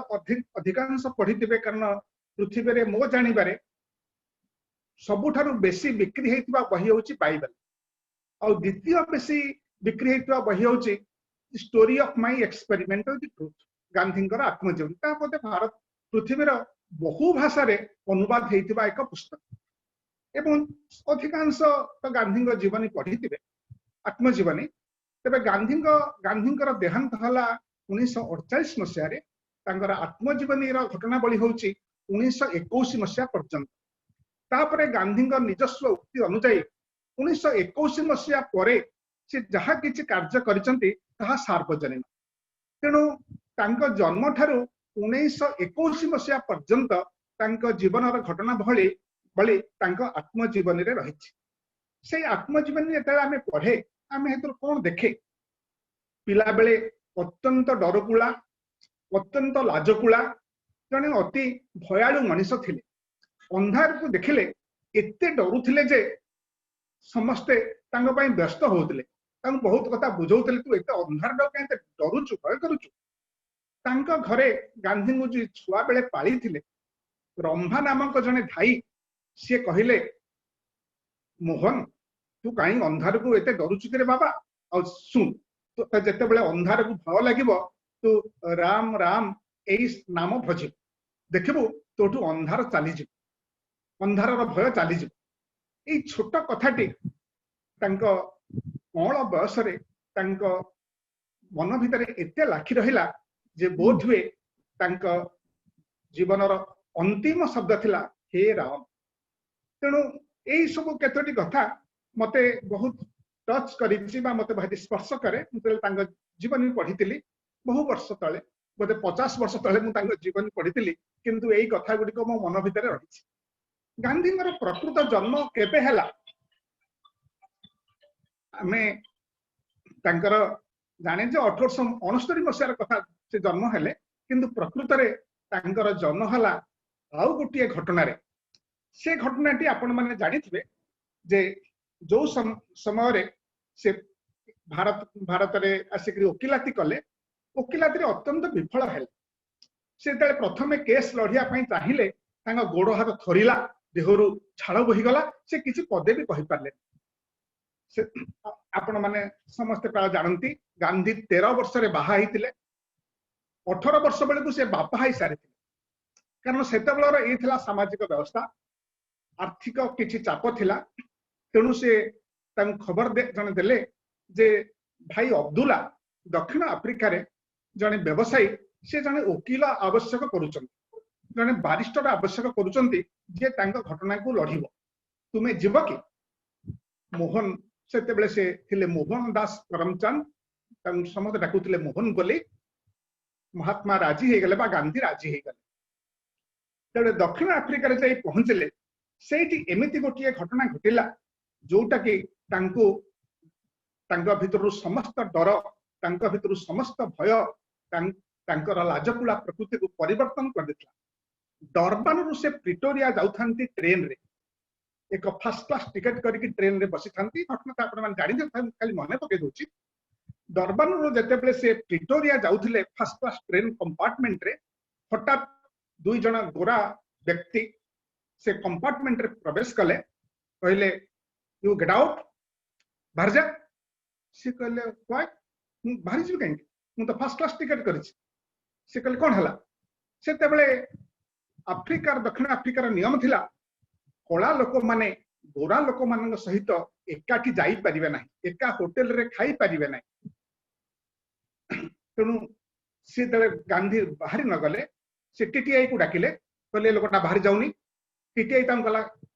ଅଧିକାଂଶ ପଢିଥିବେ, କାରଣ ପୃଥିବୀରେ ମୋ ଜାଣିବାରେ ସବୁଠାରୁ ବେଶୀ ବିକ୍ରି ହେଇଥିବା ବହି ହଉଛି ବାଇବେଲ, ଆଉ ଦ୍ୱିତୀୟ ବେଶୀ ବିକ୍ରି ହେଇଥିବା ବହି ହଉଛି story of my experiment with truth, ଗାନ୍ଧୀଙ୍କର ଆତ୍ମଜୀବନୀ। ତା ବୋଧେ ଭାରତ ପୃଥିବୀର ବହୁ ଭାଷାରେ ଅନୁବାଦ ହେଇଥିବା ଏକ ପୁସ୍ତକ ଏବଂ ଅଧିକାଂଶ ତ ଗାନ୍ଧୀଙ୍କ ଜୀବନୀ ପଢିଥିବେ, ଆତ୍ମଜୀବନୀ। ତେବେ ଗାନ୍ଧୀଙ୍କର ଦେହାନ୍ତ ହେଲା 1948 ମସିହାରେ। ତାଙ୍କର ଆତ୍ମଜୀବନୀର ଘଟଣାବଳୀ ହଉଛି 1921 ମସିହା ପର୍ଯ୍ୟନ୍ତ। ତାପରେ ଗାନ୍ଧୀଙ୍କ ନିଜସ୍ୱ ଉକ୍ତି ଅନୁଯାୟୀ 1921 ମସିହା ପରେ ସେ ଯାହା କିଛି କାର୍ଯ୍ୟ କରିଛନ୍ତି ତାହା ସାର୍ବଜନୀନ। ତେଣୁ ତାଙ୍କ ଜନ୍ମଠାରୁ 1921 ମସିହା ପର୍ଯ୍ୟନ୍ତ ତାଙ୍କ ଜୀବନର ଘଟଣା ଭଳି ତାଙ୍କ ଆତ୍ମଜୀବନୀରେ ରହିଛି। ସେଇ ଆତ୍ମଜୀବନୀ ଯେତେବେଳେ ଆମେ ପଢେ, ଆମେ ସେଥିରୁ କଣ ଦେଖେ? ପିଲାବେଳେ ଅତ୍ୟନ୍ତ ଡରକୁଳା, ଅତ୍ୟନ୍ତ ଲାଜକୁଳା, ଜଣେ ଅତି ଭୟାଳୁ ମଣିଷ ଥିଲେ। ଅନ୍ଧାରକୁ ଦେଖିଲେ ଏତେ ଡରୁଥିଲେ ଯେ ସମସ୍ତେ ତାଙ୍କ ପାଇଁ ବ୍ୟସ୍ତ ହଉଥିଲେ, ତାଙ୍କୁ ବହୁତ କଥା ବୁଝଉଥିଲେ, ତୁ ଏତେ ଅନ୍ଧାରଟାକୁ କାହିଁ ଏତେ ଡରୁଛୁ, ଭୟ କରୁଛୁ। ତାଙ୍କ ଘରେ ଗାନ୍ଧୀଙ୍କୁ ଯିଏ ଛୁଆ ବେଳେ ପାଳିଥିଲେ, ରମ୍ଭା ନାମକ ଜଣେ ଭାଇ, ସିଏ କହିଲେ, ମୋହନ ତୁ କାହିଁ ଅନ୍ଧାରକୁ ଏତେ ଡରୁଛୁ କିରେ ବାବା, ଆଉ ଶୁଣ, ତୋତେ ଯେତେବେଳେ ଅନ୍ଧାରକୁ ଭୟ ଲାଗିବ ତୁ ରାମ ରାମ ଏଇ ନାମ ଭଜିବୁ, ଦେଖିବୁ ତୋଠୁ ଅନ୍ଧାର ଚାଲିଯିବ, ଅନ୍ଧାରର ଭୟ ଚାଲିଯିବ। ଏଇ ଛୋଟ କଥାଟି ତାଙ୍କ କଅଁଳ ବୟସରେ ତାଙ୍କ ମନ ଭିତରେ ଏତେ ଲାଖି ରହିଲା ଯେ ବୋଧ ହୁଏ ତାଙ୍କ ଜୀବନର ଅନ୍ତିମ ଶବ୍ଦ ଥିଲା ହେ ରାମ। ତେଣୁ ଏଇ ସବୁ କେତୋଟି କଥା ମତେ ବହୁତ ଟଚ୍ କରିଛି ବା ମତେ ଭାରି ସ୍ପର୍ଶ କରେ। ମୁଁ ଯେତେବେଳେ ତାଙ୍କ ଜୀବନୀ ପଢିଥିଲି ବହୁ ବର୍ଷ ତଳେ, ବୋଧେ 50 ବର୍ଷ ତଳେ ମୁଁ ତାଙ୍କ ଜୀବନୀ ପଢିଥିଲି, କିନ୍ତୁ ଏଇ କଥା ଗୁଡିକ ମୋ ମନ ଭିତରେ ରହିଛି। ଗାନ୍ଧୀଙ୍କର ପ୍ରକୃତ ଜନ୍ମ କେବେ ହେଲା ଆମେ ତାଙ୍କର ଜାଣେ ଯେ 1869 ମସିହାର କଥା ସେ ଜନ୍ମ ହେଲେ, କିନ୍ତୁ ପ୍ରକୃତରେ ତାଙ୍କର ଜନ୍ମ ହେଲା ଆଉ ଗୋଟିଏ ଘଟଣାରେ। ସେ ଘଟଣାଟି ଆପଣମାନେ ଜାଣିଥିବେ ଯେ ଯୋଉ ସମୟରେ ସେ ଭାରତରେ ଆସିକରି ଓକିଲାତି କଲେ, ଓକିଲାତିରେ ଅତ୍ୟନ୍ତ ବିଫଳ ହେଲେ। ସେ ଯେତେବେଳେ ପ୍ରଥମେ କେସ୍ ଲଢିବା ପାଇଁ ଚାହିଁଲେ, ତାଙ୍କ ଗୋଡ ହାତ ଥରିଲା, ଦେହରୁ ଝାଳ ବୋହିଗଲା, ସେ କିଛି ପଦେ ବି କହିପାରିଲେନି। ସେ ଆପଣମାନେ ସମସ୍ତେ ପ୍ରାୟ ଜାଣନ୍ତି ଗାନ୍ଧୀ 13 ବର୍ଷରେ ବାହା ହେଇଥିଲେ, 18 ବର୍ଷ ବେଳକୁ ସେ ବାପା ହେଇ ସାରିଥିଲେ। କାରଣ ସେତେବେଳର ଏଇ ଥିଲା ସାମାଜିକ ବ୍ୟବସ୍ଥା, ଆର୍ଥିକ କିଛି ଚାପ ଥିଲା। ତେଣୁ ସେ ତାଙ୍କୁ ଖବର ଜଣେ ଦେଲେ ଯେ ଭାଇ ଅବଦୁଲ୍ଲା ଦକ୍ଷିଣ ଆଫ୍ରିକାରେ ଜଣେ ବ୍ୟବସାୟୀ, ସେ ଜଣେ ଓକିଲ ଆବଶ୍ୟକ କରୁଛନ୍ତି, ଜଣେ ବାରିଷ୍ଟର ଆବଶ୍ୟକ କରୁଛନ୍ତି ଯିଏ ତାଙ୍କ ଘଟଣାକୁ ଲଢିବ, ତୁମେ ଯିବ କି? ମୋହନ ସେତେବେଳେ ସେ ଥିଲେ ମୋହନ ଦାସ କରମଚାନ୍ଦ, ତାଙ୍କୁ ସମସ୍ତେ ଡାକୁଥିଲେ ମୋହନ ବୋଲି। ମହାତ୍ମା ରାଜି ହେଇଗଲେ ବା ଗାନ୍ଧୀ ରାଜି ହେଇଗଲେ। ତେଣୁ ଦକ୍ଷିଣ ଆଫ୍ରିକାରେ ଯାଇ ପହଞ୍ଚିଲେ, ସେଇଠି ଏମିତି ଗୋଟିଏ ଘଟଣା ଘଟିଲା ଯୋଉଟା କି ତାଙ୍କୁ ତାଙ୍କ ଭିତରୁ ସମସ୍ତ ଡର, ତାଙ୍କ ଭିତରୁ ସମସ୍ତ ଭୟ, ତାଙ୍କର ଲାଜକୁଳା ପ୍ରକୃତିକୁ ପରିବର୍ତ୍ତନ କରିଦେଇଥିଲା। ଡରବାନରୁ ସେ ପ୍ରିଟୋରିଆ ଯାଉଥାନ୍ତି ଟ୍ରେନରେ, ଏକ ଫାର୍ଷ୍ଟ କ୍ଲାସ ଟିକେଟ କରିକି ଟ୍ରେନରେ ବସିଥାନ୍ତି। ଘଟଣା ତ ଆପଣମାନେ ଜାଣିଛନ୍ତି, ଖାଲି ମନେ ପକେଇ ଦଉଛି। ଡରବାନରୁ ଯେତେବେଳେ ସେ ପ୍ରିଟୋରିଆ ଯାଉଥିଲେ ଫାର୍ଷ୍ଟ କ୍ଲାସ ଟ୍ରେନ କମ୍ପାର୍ଟମେଣ୍ଟରେ, ହଠାତ୍ ଦୁଇ ଜଣ ଗୋରା ବ୍ୟକ୍ତି ସେ କମ୍ପାର୍ଟମେଣ୍ଟରେ ପ୍ରବେଶ କଲେ, କହିଲେ you get out, ବାହାରି ଯା। ସେ କହିଲେ why, ମୁଁ ବାହାରି ଯିବି କାହିଁକି, ମୁଁ ତ ଫାର୍ଷ୍ଟ କ୍ଲାସ ଟିକେଟ କରିଛି। ସେ କହିଲେ କଣ ହେଲା? ସେତେବେଳେ ଆଫ୍ରିକାର, ଦକ୍ଷିଣ ଆଫ୍ରିକାର ନିୟମ ଥିଲା କଳା ଲୋକମାନେ ଗୋରା ଲୋକମାନଙ୍କ ସହିତ ଏକାଠି ଯାଇପାରିବେ ନାହିଁ, ଏକା ହୋଟେଲରେ ଖାଇପାରିବେ ନାହିଁ। ତେଣୁ ସେ ଯେତେବେଳେ ଗାନ୍ଧୀ ବାହାରି ନ ଗଲେ, ସେ ଟିଟିଆଇ କୁ ଡାକିଲେ, କହିଲେ ଏ ଲୋକଟା ବାହାରି ଯାଉନି। ଟିଟିଆଇ ତାଙ୍କୁ କହିଲା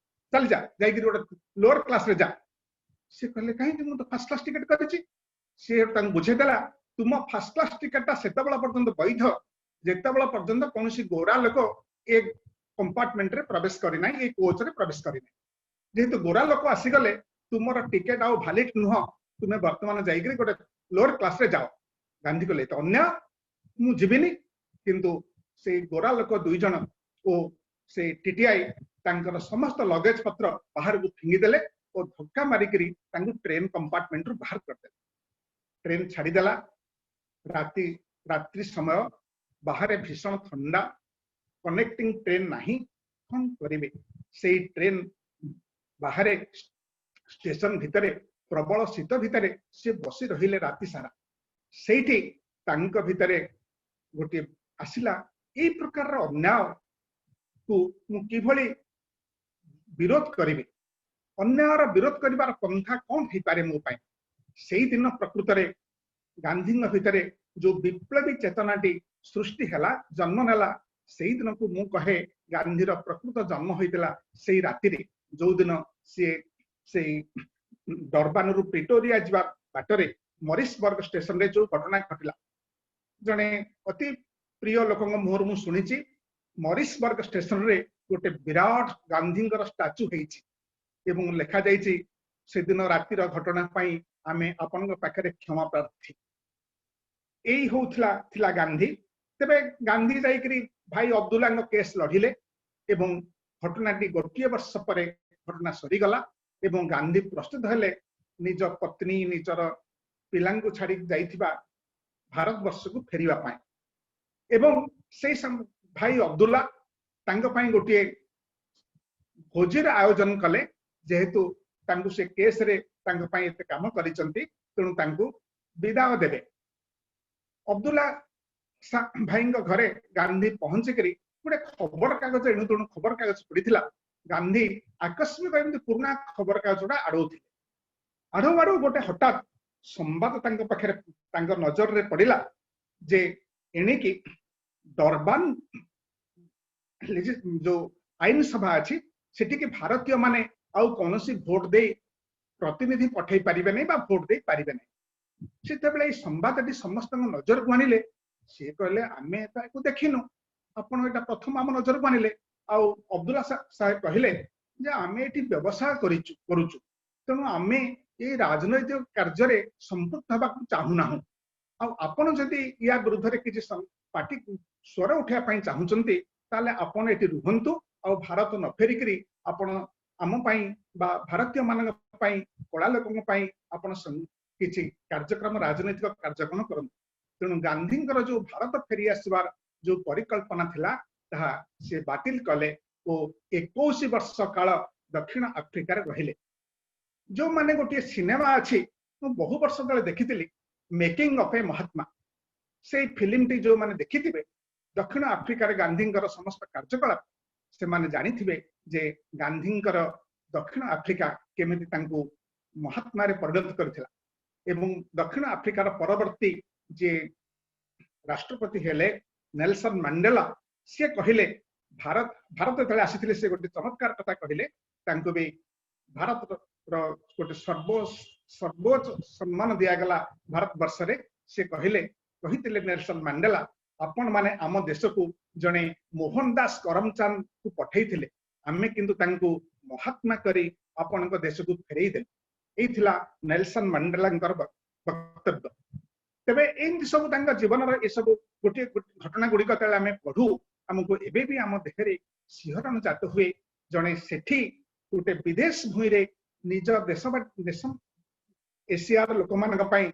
ଚାଲି ଯା, ଯାଇକିରି ଗୋଟେ ଲୋଅର କ୍ଲାସରେ ଯା। ସେ କହିଲେ କାହିଁକି, ମୁଁ ତ ଫାର୍ଷ୍ଟ କ୍ଲାସ ଟିକେଟ କରିଛି। ସେ ତାଙ୍କୁ ବୁଝେଇଦେଲା ତୁମ ଫାର୍ଷ୍ଟ କ୍ଲାସ ଟିକେଟଟା ସେତେବେଳେ ପର୍ଯ୍ୟନ୍ତ ବୈଧ ଯେତେବେଳେ ପର୍ଯ୍ୟନ୍ତ କୌଣସି ଗୋରା ଲୋକ ଏ କମ୍ପାର୍ଟମେଣ୍ଟରେ ପ୍ରବେଶ କରିନାହିଁ, ଏ କୋଚରେ ପ୍ରବେଶ କରିନାହିଁ। ଯେହେତୁ ଗୋରା ଲୋକ ଆସିଗଲେ ତୁମର ଟିକେଟ ଆଉ ଭାଲିଡ ନୁହଁ, ତୁମେ ବର୍ତ୍ତମାନ ଯାଇକିରି ଗୋଟେ ଲୋଅର କ୍ଲାସରେ ଯାଅ। ଗାନ୍ଧୀ କହିଲେ ତ ଅନ୍ୟାୟ, ମୁଁ ଯିବିନି। କିନ୍ତୁ ସେଇ ଗୋରା ଲୋକ ଦୁଇ ଜଣ ଓ ସେ ଟିଟିଆଇ ତାଙ୍କର ସମସ୍ତ ଲଗେଜ ପତ୍ର ବାହାରକୁ ଫିଙ୍ଗିଦେଲେ ଓ ଧକ୍କା ମାରିକିରି ତାଙ୍କୁ ଟ୍ରେନ କମ୍ପାର୍ଟମେଣ୍ଟରୁ ବାହାର କରିଦେଲେ। ଟ୍ରେନ ଛାଡ଼ିଦେଲା। ରାତ୍ରି ସମୟ, ବାହାରେ ଭୀଷଣ ଥଣ୍ଡା, କନେକ୍ଟିଂ ଟ୍ରେନ ନାହିଁ, କଣ କରିବେ? ସେଇ ଟ୍ରେନ ବାହାରେ ଷ୍ଟେସନ ଭିତରେ ପ୍ରବଳ ଶୀତ ଭିତରେ ସେ ବସି ରହିଲେ ରାତି ସାରା। ସେଇଠି ତାଙ୍କ ଭିତରେ ଗୋଟିଏ ଆସିଲା ଏଇ ପ୍ରକାରର ଅନ୍ୟାୟକୁ ମୁଁ କିଭଳି ବିରୋଧ କରିବି, ଅନ୍ୟାୟର ବିରୋଧ କରିବାର ପନ୍ଥା କଣ ହେଇପାରେ ମୋ ପାଇଁ। ସେଇଦିନ ପ୍ରକୃତରେ ଗାନ୍ଧୀଙ୍କ ଭିତରେ ଯୋଉ ବିପ୍ଳବୀ ଚେତନାଟି ସୃଷ୍ଟି ହେଲା, ଜନ୍ମ ନେଲା, ସେଇଦିନକୁ ମୁଁ କହେ ଗାନ୍ଧୀର ପ୍ରକୃତ ଜନ୍ମ ହୋଇଥିଲା ସେଇ ରାତିରେ, ଯୋଉଦିନ ସିଏ ସେଇ ଡରବାନରୁ ପ୍ରିଟୋରିଆ ଯିବା ବାଟରେ ମରିସବର୍ଗ ଷ୍ଟେସନରେ ଯୋଉ ଘଟଣା ଘଟିଲା। ଜଣେ ଅତି ପ୍ରିୟ ଲୋକଙ୍କ ମୁହଁରୁ ମୁଁ ଶୁଣିଛି, ମରିସବର୍ଗ ଷ୍ଟେସନରେ ଗୋଟେ ବିରାଟ ଗାନ୍ଧୀଙ୍କର ଷ୍ଟାଚୁ ହେଇଛି ଏବଂ ଲେଖାଯାଇଛି ସେଦିନ ରାତିର ଘଟଣା ପାଇଁ ଆମେ ଆପଣଙ୍କ ପାଖରେ କ୍ଷମା ପ୍ରାର୍ଥୀ। ଏଇ ହଉଥିଲା ଥିଲା ଗାନ୍ଧୀ। ତେବେ ଗାନ୍ଧୀ ଯାଇକିରି ଭାଇ ଅବଦୁଲ୍ଲାଙ୍କ କେସ୍ ଲଢିଲେ ଏବଂ ଘଟଣାଟି ଗୋଟିଏ ବର୍ଷ ପରେ ଘଟଣା ସରିଗଲା ଏବଂ ଗାନ୍ଧୀ ପ୍ରସ୍ତୁତ ହେଲେ ନିଜ ପତ୍ନୀ, ନିଜର ପିଲାଙ୍କୁ ଛାଡି ଯାଇଥିବା ଭାରତବର୍ଷକୁ ଫେରିବା ପାଇଁ। ଏବଂ ସେଇ ଭାଇ ଅବଦୁଲ୍ଲା ତାଙ୍କ ପାଇଁ ଗୋଟିଏ ଭୋଜିର ଆୟୋଜନ କଲେ, ଯେହେତୁ ତାଙ୍କୁ ସେ କେସରେ ତାଙ୍କ ପାଇଁ ଏତେ କାମ କରିଛନ୍ତି, ତେଣୁ ତାଙ୍କୁ ବିଦାୟ ଦେବେ। ଅବଦୁଲ୍ଲା ଭାଇଙ୍କ ଘରେ ଗାନ୍ଧୀ ପହଞ୍ଚିକରି ଗୋଟେ ଖବର କାଗଜ, ଏଣୁ ତେଣୁ ଖବର କାଗଜ ପଡିଥିଲା। ଗାନ୍ଧୀ ଆକସ୍ମିକ ଏମିତି ପୁରୁଣା ଖବର କାଗଜ ଗୁଡା ଆଡଉଥିଲେ। ଆଡଉ ଆଡଉ ଗୋଟେ ହଠାତ୍ ସମ୍ବାଦ ତାଙ୍କ ପାଖରେ, ତାଙ୍କ ନଜରରେ ପଡିଲା ଯେ ଏଣିକି ଡରବାନ ଯୋଉ ଆଇନ ସଭା ଅଛି ସେଠିକି ଭାରତୀୟ ମାନେ ଆଉ କୌଣସି ଭୋଟ ଦେଇ ପ୍ରତିନିଧି ପଠେଇ ପାରିବେ ନାହିଁ ବା ଭୋଟ ଦେଇ ପାରିବେ ନାହିଁ। ସେତେବେଳେ ଏଇ ସମ୍ବାଦଟି ସମସ୍ତଙ୍କ ନଜରକୁ ଆଣିଲେ। ସିଏ କହିଲେ, ଆମେ ତାକୁ ଦେଖିନୁ, ଆପଣ ଏଇଟା ପ୍ରଥମ ଆମ ନଜରକୁ ଆଣିଲେ। ଆଉ ଅବଦୁଲ୍ଲା ସାହେବ କହିଲେ ଯେ ଆମେ ଏଠି ବ୍ୟବସାୟ କରୁଛୁ, ତେଣୁ ଆମେ ଏଇ ରାଜନୈତିକ କାର୍ଯ୍ୟରେ ସମ୍ପୃକ୍ତ ହେବାକୁ ଚାହୁଁନାହୁଁ। ଆଉ ଆପଣ ଯଦି ୟା ବିରୁଦ୍ଧରେ କିଛି ପାର୍ଟି ସ୍ୱର ଉଠେଇବା ପାଇଁ ଚାହୁଁଛନ୍ତି, ତାହେଲେ ଆପଣ ଏଠି ରୁହନ୍ତୁ ଆଉ ଭାରତ ନ ଫେରିକିରି ଆପଣ ଆମ ପାଇଁ ବା ଭାରତୀୟ ମାନଙ୍କ ପାଇଁ, କଳା ଲୋକଙ୍କ ପାଇଁ ଆପଣ କିଛି କାର୍ଯ୍ୟକ୍ରମ, ରାଜନୈତିକ କାର୍ଯ୍ୟକ୍ରମ କରନ୍ତୁ। ତେଣୁ ଗାନ୍ଧୀଙ୍କର ଯୋଉ ଭାରତ ଫେରି ଆସିବାର ଯୋଉ ପରିକଳ୍ପନା ଥିଲା ତାହା ସେ ବାତିଲ କଲେ ଓ 21 ବର୍ଷ କାଳ ଦକ୍ଷିଣ ଆଫ୍ରିକାରେ ରହିଲେ। ଯୋଉମାନେ ଗୋଟିଏ ସିନେମା ଅଛି, ମୁଁ ବହୁ ବର୍ଷ ତଳେ ଦେଖିଥିଲି, ମେକିଂ ଅଫ ଏ ମହାତ୍ମା, ସେଇ ଫିଲ୍ମଟି ଯୋଉମାନେ ଦେଖିଥିବେ ଦକ୍ଷିଣ ଆଫ୍ରିକାରେ ଗାନ୍ଧୀଙ୍କର ସମସ୍ତ କାର୍ଯ୍ୟକଳାପ, ସେମାନେ ଜାଣିଥିବେ ଯେ ଗାନ୍ଧୀଙ୍କର ଦକ୍ଷିଣ ଆଫ୍ରିକା କେମିତି ତାଙ୍କୁ ମହାତ୍ମାରେ ପରିଣତ କରିଥିଲା। ଏବଂ ଦକ୍ଷିଣ ଆଫ୍ରିକାର ପରବର୍ତ୍ତୀ ଯିଏ ରାଷ୍ଟ୍ରପତି ହେଲେ ନେଲସନ ମାଣ୍ଡେଲା, ସିଏ କହିଲେ, ଭାରତ ଯେତେବେଳେ ଆସିଥିଲେ ସେ ଗୋଟେ ଚମତ୍କାର କଥା କହିଲେ, ତାଙ୍କୁ ବି ଭାରତର ଗୋଟେ ସର୍ବୋଚ୍ଚ ସମ୍ମାନ ଦିଆଗଲା ଭାରତ ବର୍ଷରେ। ସେ କହିଥିଲେ ନେଲସନ ମାଣ୍ଡେଲା, ଆପଣ ମାନେ ଆମ ଦେଶକୁ ଜଣେ ମୋହନ ଦାସ କରମଚାନ୍ଦକୁ ପଠେଇଥିଲେ, ଆମେ କିନ୍ତୁ ତାଙ୍କୁ ମହାତ୍ମା କରି ଆପଣଙ୍କ ଦେଶକୁ ଫେରେଇ ଦେଲୁ। ଏଇ ଥିଲା ନେଲସନ ମାଣ୍ଡେଲାଙ୍କର ବକ୍ତବ୍ୟ। ତେବେ ଏମିତି ସବୁ ତାଙ୍କ ଜୀବନର ଏସବୁ ଗୋଟିଏ ଘଟଣା ଗୁଡିକ ଯେତେବେଳେ ଆମେ ପଢୁ, ଆମକୁ ଏବେ ବି ଆମ ଦେହରେ ଶିହରଣ ଜାତ ହୁଏ। ଜଣେ ସେଠି ଗୋଟେ ବିଦେଶ ଭୂଇଁରେ ନିଜ ଦେଶ ବା ଦେଶ ଏସିଆର ଲୋକମାନଙ୍କ ପାଇଁ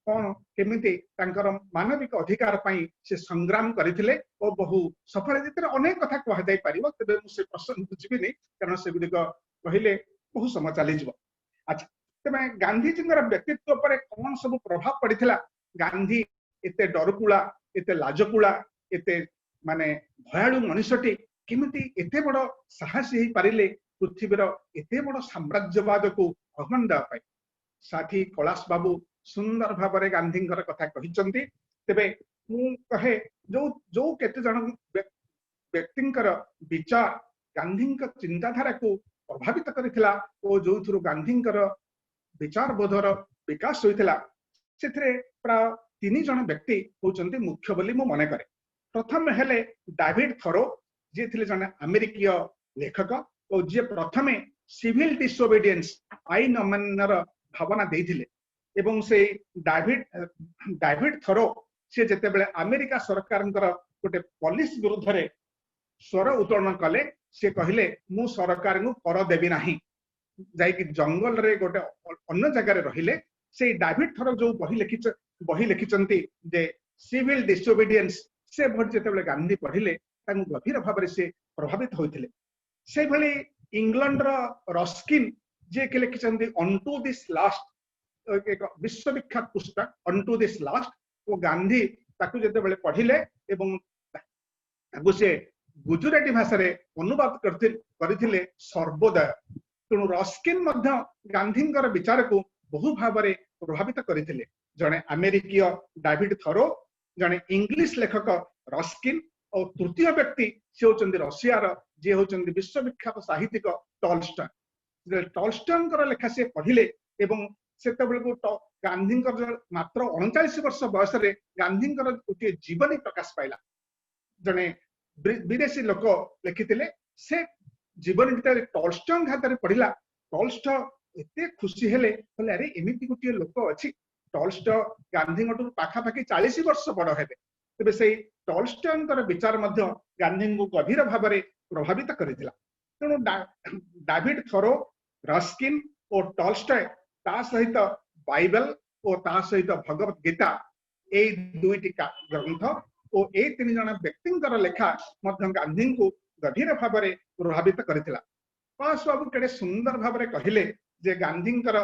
କଣ କେମିତି ତାଙ୍କର ମାନବିକ ଅଧିକାର ପାଇଁ ସେ ସଂଗ୍ରାମ କରିଥିଲେ ଓ ବହୁ ସଫଳ। ଏଥିରେ ଅନେକ କଥା କୁହାଯାଇ ପାରିବ, ତେବେ ମୁଁ ସେ ପ୍ରସଙ୍ଗକୁ ଯିବିନି, କାରଣ ସେଗୁଡିକ କହିଲେ ବହୁ ସମୟ ଚାଲିଯିବ। ଆଚ୍ଛା, ତେବେ ଗାନ୍ଧିଜୀଙ୍କର ବ୍ୟକ୍ତିତ୍ୱ ଉପରେ କଣ ସବୁ ପ୍ରଭାବ ପଡିଥିଲା? ଗାନ୍ଧୀ ଏତେ ଡରକୁଳା, ଏତେ ଲାଜକୁଳା, ଏତେ ଭୟାଳୁ ମଣିଷଟି କେମିତି ଏତେ ବଡ ସାହସୀ ହେଇପାରିଲେ ପୃଥିବୀର ଏତେ ବଡ ସାମ୍ରାଜ୍ୟବାଦକୁ ଆହ୍ୱାନ ଦେବା ପାଇଁ? ସାଥୀ କୈଳାସ ବାବୁ ସୁନ୍ଦର ଭାବରେ ଗାନ୍ଧୀଙ୍କର କଥା କହିଛନ୍ତି। ତେବେ ମୁଁ କହେ, ଯୋଉ କେତେ ଜଣ ବ୍ୟକ୍ତିଙ୍କର ବିଚାର ଗାନ୍ଧୀଙ୍କ ଚିନ୍ତାଧାରାକୁ ପ୍ରଭାବିତ କରିଥିଲା ଓ ଯୋଉଥିରୁ ଗାନ୍ଧୀଙ୍କର ବିଚାରବୋଧର ବିକାଶ ହୋଇଥିଲା, ସେଥିରେ ପ୍ରାୟ 3 ଜଣ ବ୍ୟକ୍ତି ହଉଛନ୍ତି ମୁଖ୍ୟ ବୋଲି ମୁଁ ମନେ କରେ। ପ୍ରଥମେ ହେଲେ ଡାଭିଡ ଥରୋ, ଯିଏ ଥିଲେ ଜଣେ ଆମେରିକୀୟ ଲେଖକ ଓ ଯିଏ ପ୍ରଥମେ ସିଭିଲ ଡିସୋବିଡିଏନ୍ସ, ଆଇନ ଅମାନ୍ୟର ଭାବନା ଦେଇଥିଲେ। ଏବଂ ସେଇ ଡାଭିଡ ଥରୋ ସେ ଯେତେବେଳେ ଆମେରିକା ସରକାରଙ୍କର ଗୋଟେ ପଲିସି ବିରୁଦ୍ଧରେ ସ୍ୱର ଉତ୍ତୋଳନ କଲେ, ସେ କହିଲେ ମୁଁ ସରକାରଙ୍କୁ କର ଦେବି ନାହିଁ, ଯାଇକି ଜଙ୍ଗଲରେ ଗୋଟେ ଅନ୍ୟ ଜାଗାରେ ରହିଲେ। ସେଇ ଡାଭିଡ ଥରୋ ଯୋଉ ବହି ଲେଖିଛନ୍ତି ଯେ ସିଭିଲ ଡିସୋବିଡିଏନ୍ସ, ସେ ବହି ଯେତେବେଳେ ଗାନ୍ଧୀ ପଢିଲେ ତାଙ୍କୁ ଗଭୀର ଭାବରେ ସେ ପ୍ରଭାବିତ ହୋଇଥିଲେ। ସେଇଭଳି ଇଂଲଣ୍ଡର ରସ୍କିନ୍, ଯିଏକି ଲେଖିଛନ୍ତି ଅନ୍ ଟୁ this last, ଏକ ବିଶ୍ୱବିଖ୍ୟାତ ପୁସ୍ତକ ଅନ୍ ଟୁ this last, ଓ ଗାନ୍ଧୀ ତାକୁ ଯେତେବେଳେ ପଢିଲେ ଏବଂ ତାକୁ ସେ ଗୁଜୁରାଟୀ ଭାଷାରେ ଅନୁବାଦ କରିଥିଲେ ସର୍ବୋଦୟ। ତେଣୁ ରସ୍କିନ୍ ମଧ୍ୟ ଗାନ୍ଧୀଙ୍କର ବିଚାରକୁ ବହୁ ଭାବରେ ପ୍ରଭାବିତ କରିଥିଲେ। ଜଣେ ଆମେରିକୀୟ ଡାଭିଡ ଥରୋ, ଜଣେ ଇଂଲିଶ ଲେଖକ ରସ୍କିନ୍, ଓ ତୃତୀୟ ବ୍ୟକ୍ତି ସେ ହଉଛନ୍ତି ରଷିଆର, ଯିଏ ହଉଛନ୍ତି ବିଶ୍ୱବିଖ୍ୟାତ ସାହିତ୍ୟିକ ଟଲଷ୍ଟୟ। ଯେତେବେଳେ ଟଲଷ୍ଟୟଙ୍କର ଲେଖା ସେ ପଢିଲେ ଏବଂ ସେତେବେଳକୁ ଗାନ୍ଧୀଙ୍କର ମାତ୍ର 39 ବର୍ଷ ବୟସରେ ଗାନ୍ଧୀଙ୍କର ଗୋଟିଏ ଜୀବନୀ ପ୍ରକାଶ ପାଇଲା। ଜଣେ ବିଦେଶୀ ଲୋକ ଲେଖିଥିଲେ। ସେ ଜୀବନୀ ଯେତେବେଳେ ଟଲଷ୍ଟୟଙ୍କ ହାତରେ ପଢିଲା, ଟଲଷ୍ଟୟ ଏତେ ଖୁସି ହେଲେ, କହିଲେ, "ଆରେ, ଏମିତି ଗୋଟିଏ ଲୋକ ଅଛି।" ଟଲଷ୍ଟୟ ଗାନ୍ଧୀଙ୍କଠୁ ପାଖାପାଖି 40 ବର୍ଷ ବଡ ହେବେ। ତେବେ ସେଇ ଟଲଷ୍ଟୟଙ୍କର ବିଚାର ମଧ୍ୟ ଗାନ୍ଧୀଙ୍କୁ ଗଭୀର ଭାବରେ ପ୍ରଭାବିତ କରିଥିଲା। ତେଣୁ ଡାଭିଡ ଥରୋ, ରସ୍କିନ୍ ଓ ଟଲଷ୍ଟୟ, ତା ସହିତ ବାଇବେଲ ଓ ତା ସହିତ ଭଗବତ ଗୀତା, ଏଇ ଦୁଇଟି ଗ୍ରନ୍ଥ ଓ ଏଇ ତିନି ଜଣ ବ୍ୟକ୍ତିଙ୍କର ଲେଖା ମଧ୍ୟ ଗାନ୍ଧୀଙ୍କୁ ଗଭୀର ଭାବରେ ପ୍ରଭାବିତ କରିଥିଲା। କୈଳାସ ବାବୁ କେଡେ ସୁନ୍ଦର ଭାବରେ କହିଲେ ଯେ ଗାନ୍ଧୀଙ୍କର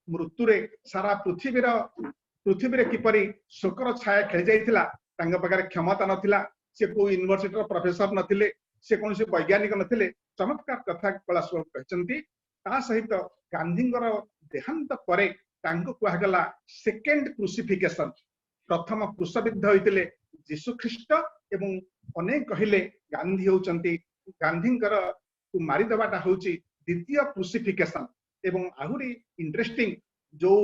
ମୃତ୍ୟୁରେ ସାରା ପୃଥିବୀରେ କିପରି ଶୋକର ଛାୟା ଖେଳି ଯାଇଥିଲା। ତାଙ୍କ ପାଖରେ କ୍ଷମତା ନଥିଲା, ସେ କୋଉ ୟୁନିଭର୍ସିଟିର ପ୍ରଫେସର ନଥିଲେ, ସେ କୌଣସି ବୈଜ୍ଞାନିକ ନଥିଲେ। ଚମତ୍କାର କଥା କୈଳାସ ବାବୁ କହିଛନ୍ତି। ତା ସହିତ ଗାନ୍ଧୀଙ୍କର ଦେହାନ୍ତ ପରେ ତାଙ୍କୁ କୁହାଗଲା ସେକେଣ୍ଡ କ୍ରୁସିଫିକେସନ। ପ୍ରଥମ କ୍ରୁଶବିଦ୍ଧ ହୋଇଥିଲେ ଯୀଶୁ ଖ୍ରୀଷ୍ଟ ଏବଂ ଅନେକ କହିଲେ ଗାନ୍ଧୀ ହେଉଛନ୍ତି, ଗାନ୍ଧୀଙ୍କର ମାରିଦେବାଟା ହଉଛି ଦ୍ୱିତୀୟ କ୍ରୁସିଫିକେସନ। ଏବଂ ଆହୁରି ଇଣ୍ଟରେଷ୍ଟିଂ, ଯୋଉ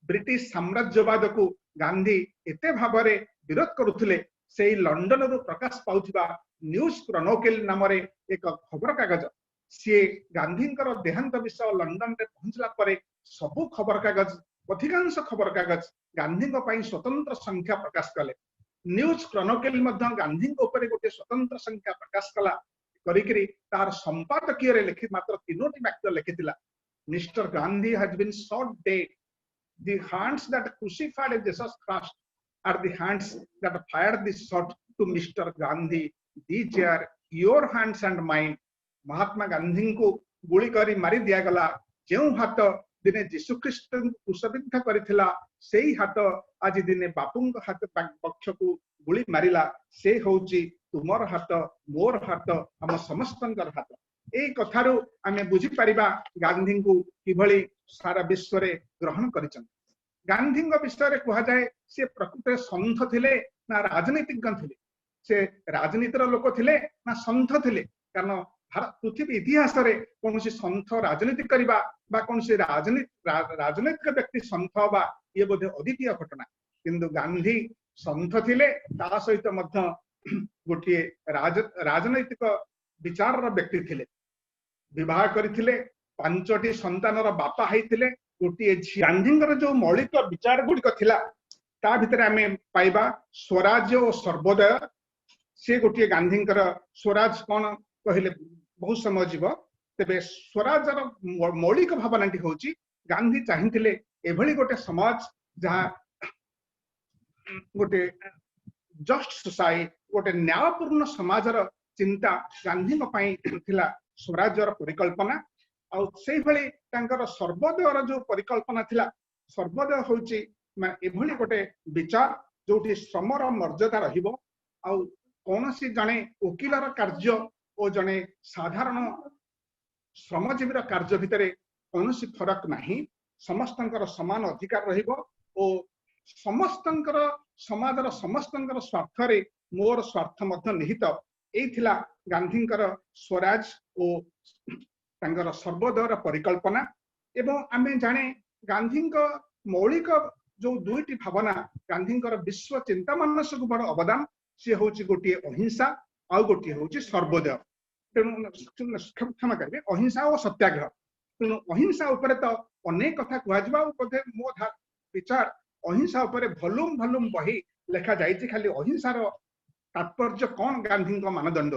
ବ୍ରିଟିଶ ସାମ୍ରାଜ୍ୟବାଦକୁ ଗାନ୍ଧୀ ଏତେ ଭାବରେ ବିରୋଧ କରୁଥିଲେ, ସେଇ ଲଣ୍ଡନରୁ ପ୍ରକାଶ ପାଉଥିବା ନ୍ୟୁଜ କ୍ରନୋକେଲ ନାମରେ ଏକ ଖବରକାଗଜ, ସିଏ ଗାନ୍ଧୀଙ୍କର ଦେହାନ୍ତ ବିଷୟ ଲଣ୍ଡନରେ ପହଞ୍ଚିଲା ପରେ ସବୁ ଖବରକାଗଜ, ଅଧିକାଂଶ ଖବରକାଗଜ ଗାନ୍ଧୀଙ୍କ ପାଇଁ ସ୍ୱତନ୍ତ୍ର ସଂଖ୍ୟା ପ୍ରକାଶ କଲେ। ନ୍ୟୁଜ କ୍ରନୋକେଲ ମଧ୍ୟ ଗାନ୍ଧୀଙ୍କ ଉପରେ ଗୋଟେ ସ୍ୱତନ୍ତ୍ର ସଂଖ୍ୟା ପ୍ରକାଶ କଲା, କରିକିରି ତାର ସମ୍ପାଦକୀୟରେ ଲେଖି ମାତ୍ର ତିନୋଟି ବାକ୍ୟ ଲେଖିଥିଲା, "Mister Gandhi has been shot dead. The hands that crucified Jesus Christ are the hands that fired the shot to Mr. Gandhi. These are your hands and mine." Mahatma ଗାନ୍ଧୀଙ୍କୁ ଗୁଳି କରି ମାରି ଦିଆଗଲା। ଯେଉଁ ହାତ ଦିନେ ଯୀଶୁ ଖ୍ରୀଷ୍ଟଙ୍କୁ କ୍ରୁଶବିଦ୍ଧ କରିଥିଲା, ସେଇ ହାତ ଆଜି ଦିନେ ବାପୁଙ୍କ ହାତ ପକ୍ଷକୁ ଗୁଳି ମାରିଲା। ସେ ହଉଛି ତୁମର ହାତ, ମୋର ହାତ, ଆମ ସମସ୍ତଙ୍କର ହାତ। ଏଇ କଥାରୁ ଆମେ ବୁଝିପାରିବା ଗାନ୍ଧୀଙ୍କୁ କିଭଳି ସାରା ବିଶ୍ୱରେ ଗ୍ରହଣ କରିଛନ୍ତି। ଗାନ୍ଧୀଙ୍କ ବିଷୟରେ କୁହାଯାଏ, ସେ ପ୍ରକୃତରେ ସନ୍ଥ ଥିଲେ ନା ରାଜନୀତିଜ୍ଞ ଥିଲେ? ସେ ରାଜନୀତିର ଲୋକ ଥିଲେ ନା ସନ୍ଥ ଥିଲେ? କାରଣ ଭାରତ ପୃଥିବୀ ଇତିହାସରେ କୌଣସି ସନ୍ଥ ରାଜନୀତି କରିବା ବା କୌଣସି ରାଜନୈତିକ ବ୍ୟକ୍ତି ସନ୍ଥ ହବା, ଇଏ ବୋଧେ ଅଦ୍ୱିତୀୟ ଘଟଣା। କିନ୍ତୁ ଗାନ୍ଧୀ ସନ୍ଥ ଥିଲେ, ତା ସହିତ ମଧ୍ୟ ଗୋଟିଏ ରାଜନୈତିକ ବିଚାରର ବ୍ୟକ୍ତି ଥିଲେ। ବିବାହ କରିଥିଲେ, ପାଞ୍ଚଟି ସନ୍ତାନର ବାପା ହେଇଥିଲେ, ଗୋଟିଏ ଝିଅ। ଗାନ୍ଧୀଙ୍କର ଯୋଉ ମୌଳିକ ବିଚାର ଗୁଡିକ ଥିଲା, ତା ଭିତରେ ଆମେ ପାଇବା ସ୍ୱରାଜ୍ୟ ଓ ସର୍ବୋଦୟ। ସେ ଗୋଟିଏ ଗାନ୍ଧୀଙ୍କର ସ୍ୱରାଜ କଣ କହିଲେ ବହୁତ ସମୟ ଯିବ। ତେବେ ସ୍ୱରାଜର ମୌଳିକ ଭାବନାଟି ହଉଛି, ଗାନ୍ଧୀ ଚାହିଁଥିଲେ ଏଭଳି ଗୋଟେ ସମାଜ ଯାହା ଗୋଟେ ଜଷ୍ଟ ସୋସାଇଟି, ଗୋଟେ ନ୍ୟାୟପୂର୍ଣ୍ଣ ସମାଜର ଚିନ୍ତା ଗାନ୍ଧୀଙ୍କ ପାଇଁ ଥିଲା ସ୍ୱରାଜ୍ୟର ପରିକଳ୍ପନା। ଆଉ ସେଇଭଳି ତାଙ୍କର ସର୍ବୋଦୟର ଯୋଉ ପରିକଳ୍ପନା ଥିଲା, ସର୍ବୋଦୟ ହଉଛି ମାନେ ଏଭଳି ଗୋଟେ ବିଚାର ଯୋଉଠି ଶ୍ରମର ମର୍ଯ୍ୟାଦା ରହିବ ଆଉ କୌଣସି ଜଣେ ଓକିଲର କାର୍ଯ୍ୟ ଓ ଜଣେ ସାଧାରଣ ଶ୍ରମଜୀବୀର କାର୍ଯ୍ୟ ଭିତରେ କୌଣସି ଫରକ ନାହିଁ। ସମସ୍ତଙ୍କର ସମାନ ଅଧିକାର ରହିବ ଓ ସମସ୍ତଙ୍କର, ସମାଜର ସମସ୍ତଙ୍କର ସ୍ୱାର୍ଥରେ ମୋର ସ୍ୱାର୍ଥ ମଧ୍ୟ ନିହିତ। ଏଇ ଥିଲା ଗାନ୍ଧୀଙ୍କର ସ୍ୱରାଜ ଓ ତାଙ୍କର ସର୍ବୋଦୟର ପରିକଳ୍ପନା। ଏବଂ ଆମେ ଜାଣେ ଗାନ୍ଧୀଙ୍କ ମୌଳିକ ଯୋଉ ଦୁଇଟି ଭାବନା ଗାନ୍ଧୀଙ୍କର ବିଶ୍ୱ ଚିନ୍ତା ମାନସକୁ ବଡ ଅବଦାନ, ସିଏ ହଉଛି ଗୋଟିଏ ଅହିଂସା ଆଉ ଗୋଟିଏ ହଉଛି ସର୍ବୋଦୟ। ତେଣୁ କ୍ଷମା କରିବେ, ଅହିଂସା ଓ ସତ୍ୟାଗ୍ରହ। ତେଣୁ ଅହିଂସା ଉପରେ ତ ଅନେକ କଥା କୁହାଯିବ ଆଉ ବୋଧେ ମୋ ବିଚାର ଅହିଂସା ଉପରେ ଭଲ୍ୟୁମ ଭଲ୍ୟୁମ ବହି ଲେଖା ଯାଇଛି, ଖାଲି ଅହିଂସାର ତାତ୍ପର୍ଯ୍ୟ କଣ ଗାନ୍ଧୀଙ୍କ ମାନଦଣ୍ଡ।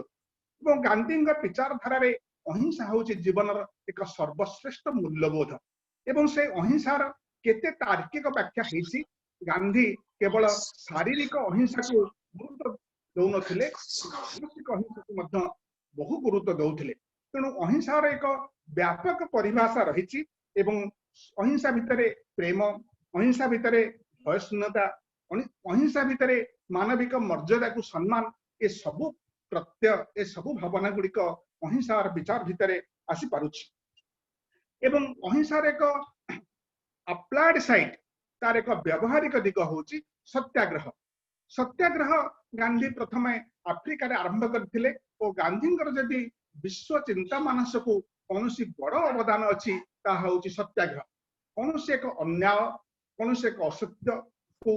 ଏବଂ ଗାନ୍ଧୀଙ୍କ ବିଚାରଧାରାରେ ଅହିଂସା ହଉଛି ଜୀବନର ଏକ ସର୍ବଶ୍ରେଷ୍ଠ ମୂଲ୍ୟବୋଧ ଏବଂ ସେ ଅହିଂସାର କେତେ ତାର୍କିକ ବ୍ୟାଖ୍ୟା ହେଇଛି। ଗାନ୍ଧୀ କେବଳ ଶାରୀରିକ ଅହିଂସାକୁ ଗୁରୁତ୍ୱ ଦଉନଥିଲେ, ମାନସିକ ଅହିଂସାକୁ ମଧ୍ୟ ବହୁ ଗୁରୁତ୍ୱ ଦଉଥିଲେ। ତେଣୁ ଅହିଂସାର ଏକ ବ୍ୟାପକ ପରିଭାଷା ରହିଛି ଏବଂ ଅହିଂସା ଭିତରେ ପ୍ରେମ, ଅହିଂସା ଭିତରେ ଭୟଶୂନ୍ୟତା, ଅହିଂସା ଭିତରେ ମାନବିକ ମର୍ଯ୍ୟାଦାକୁ ସମ୍ମାନ, ଏ ସବୁ ପ୍ରତ୍ୟୟ, ଏ ସବୁ ଭାବନା ଗୁଡିକ ଅହିଂସାର ବିଚାର ଭିତରେ ଆସିପାରୁଛି। ଏବଂ ଅହିଂସାର ଏକ ଆପ୍ଲାଏଡ ସାଇଡ୍, ତାର ଏକ ବ୍ୟବହାରିକ ଦିଗ ହଉଛି ସତ୍ୟାଗ୍ରହ। ସତ୍ୟାଗ୍ରହ ଗାନ୍ଧୀ ପ୍ରଥମେ ଆଫ୍ରିକାରେ ଆରମ୍ଭ କରିଥିଲେ ଓ ଗାନ୍ଧୀଙ୍କର ଯଦି ବିଶ୍ୱ ଚିନ୍ତା ମାନସକୁ କୌଣସି ବଡ ଅବଦାନ ଅଛି, ତାହା ହଉଛି ସତ୍ୟାଗ୍ରହ। କୌଣସି ଏକ ଅନ୍ୟାୟ, କୌଣସି ଏକ ଅସତ୍ୟକୁ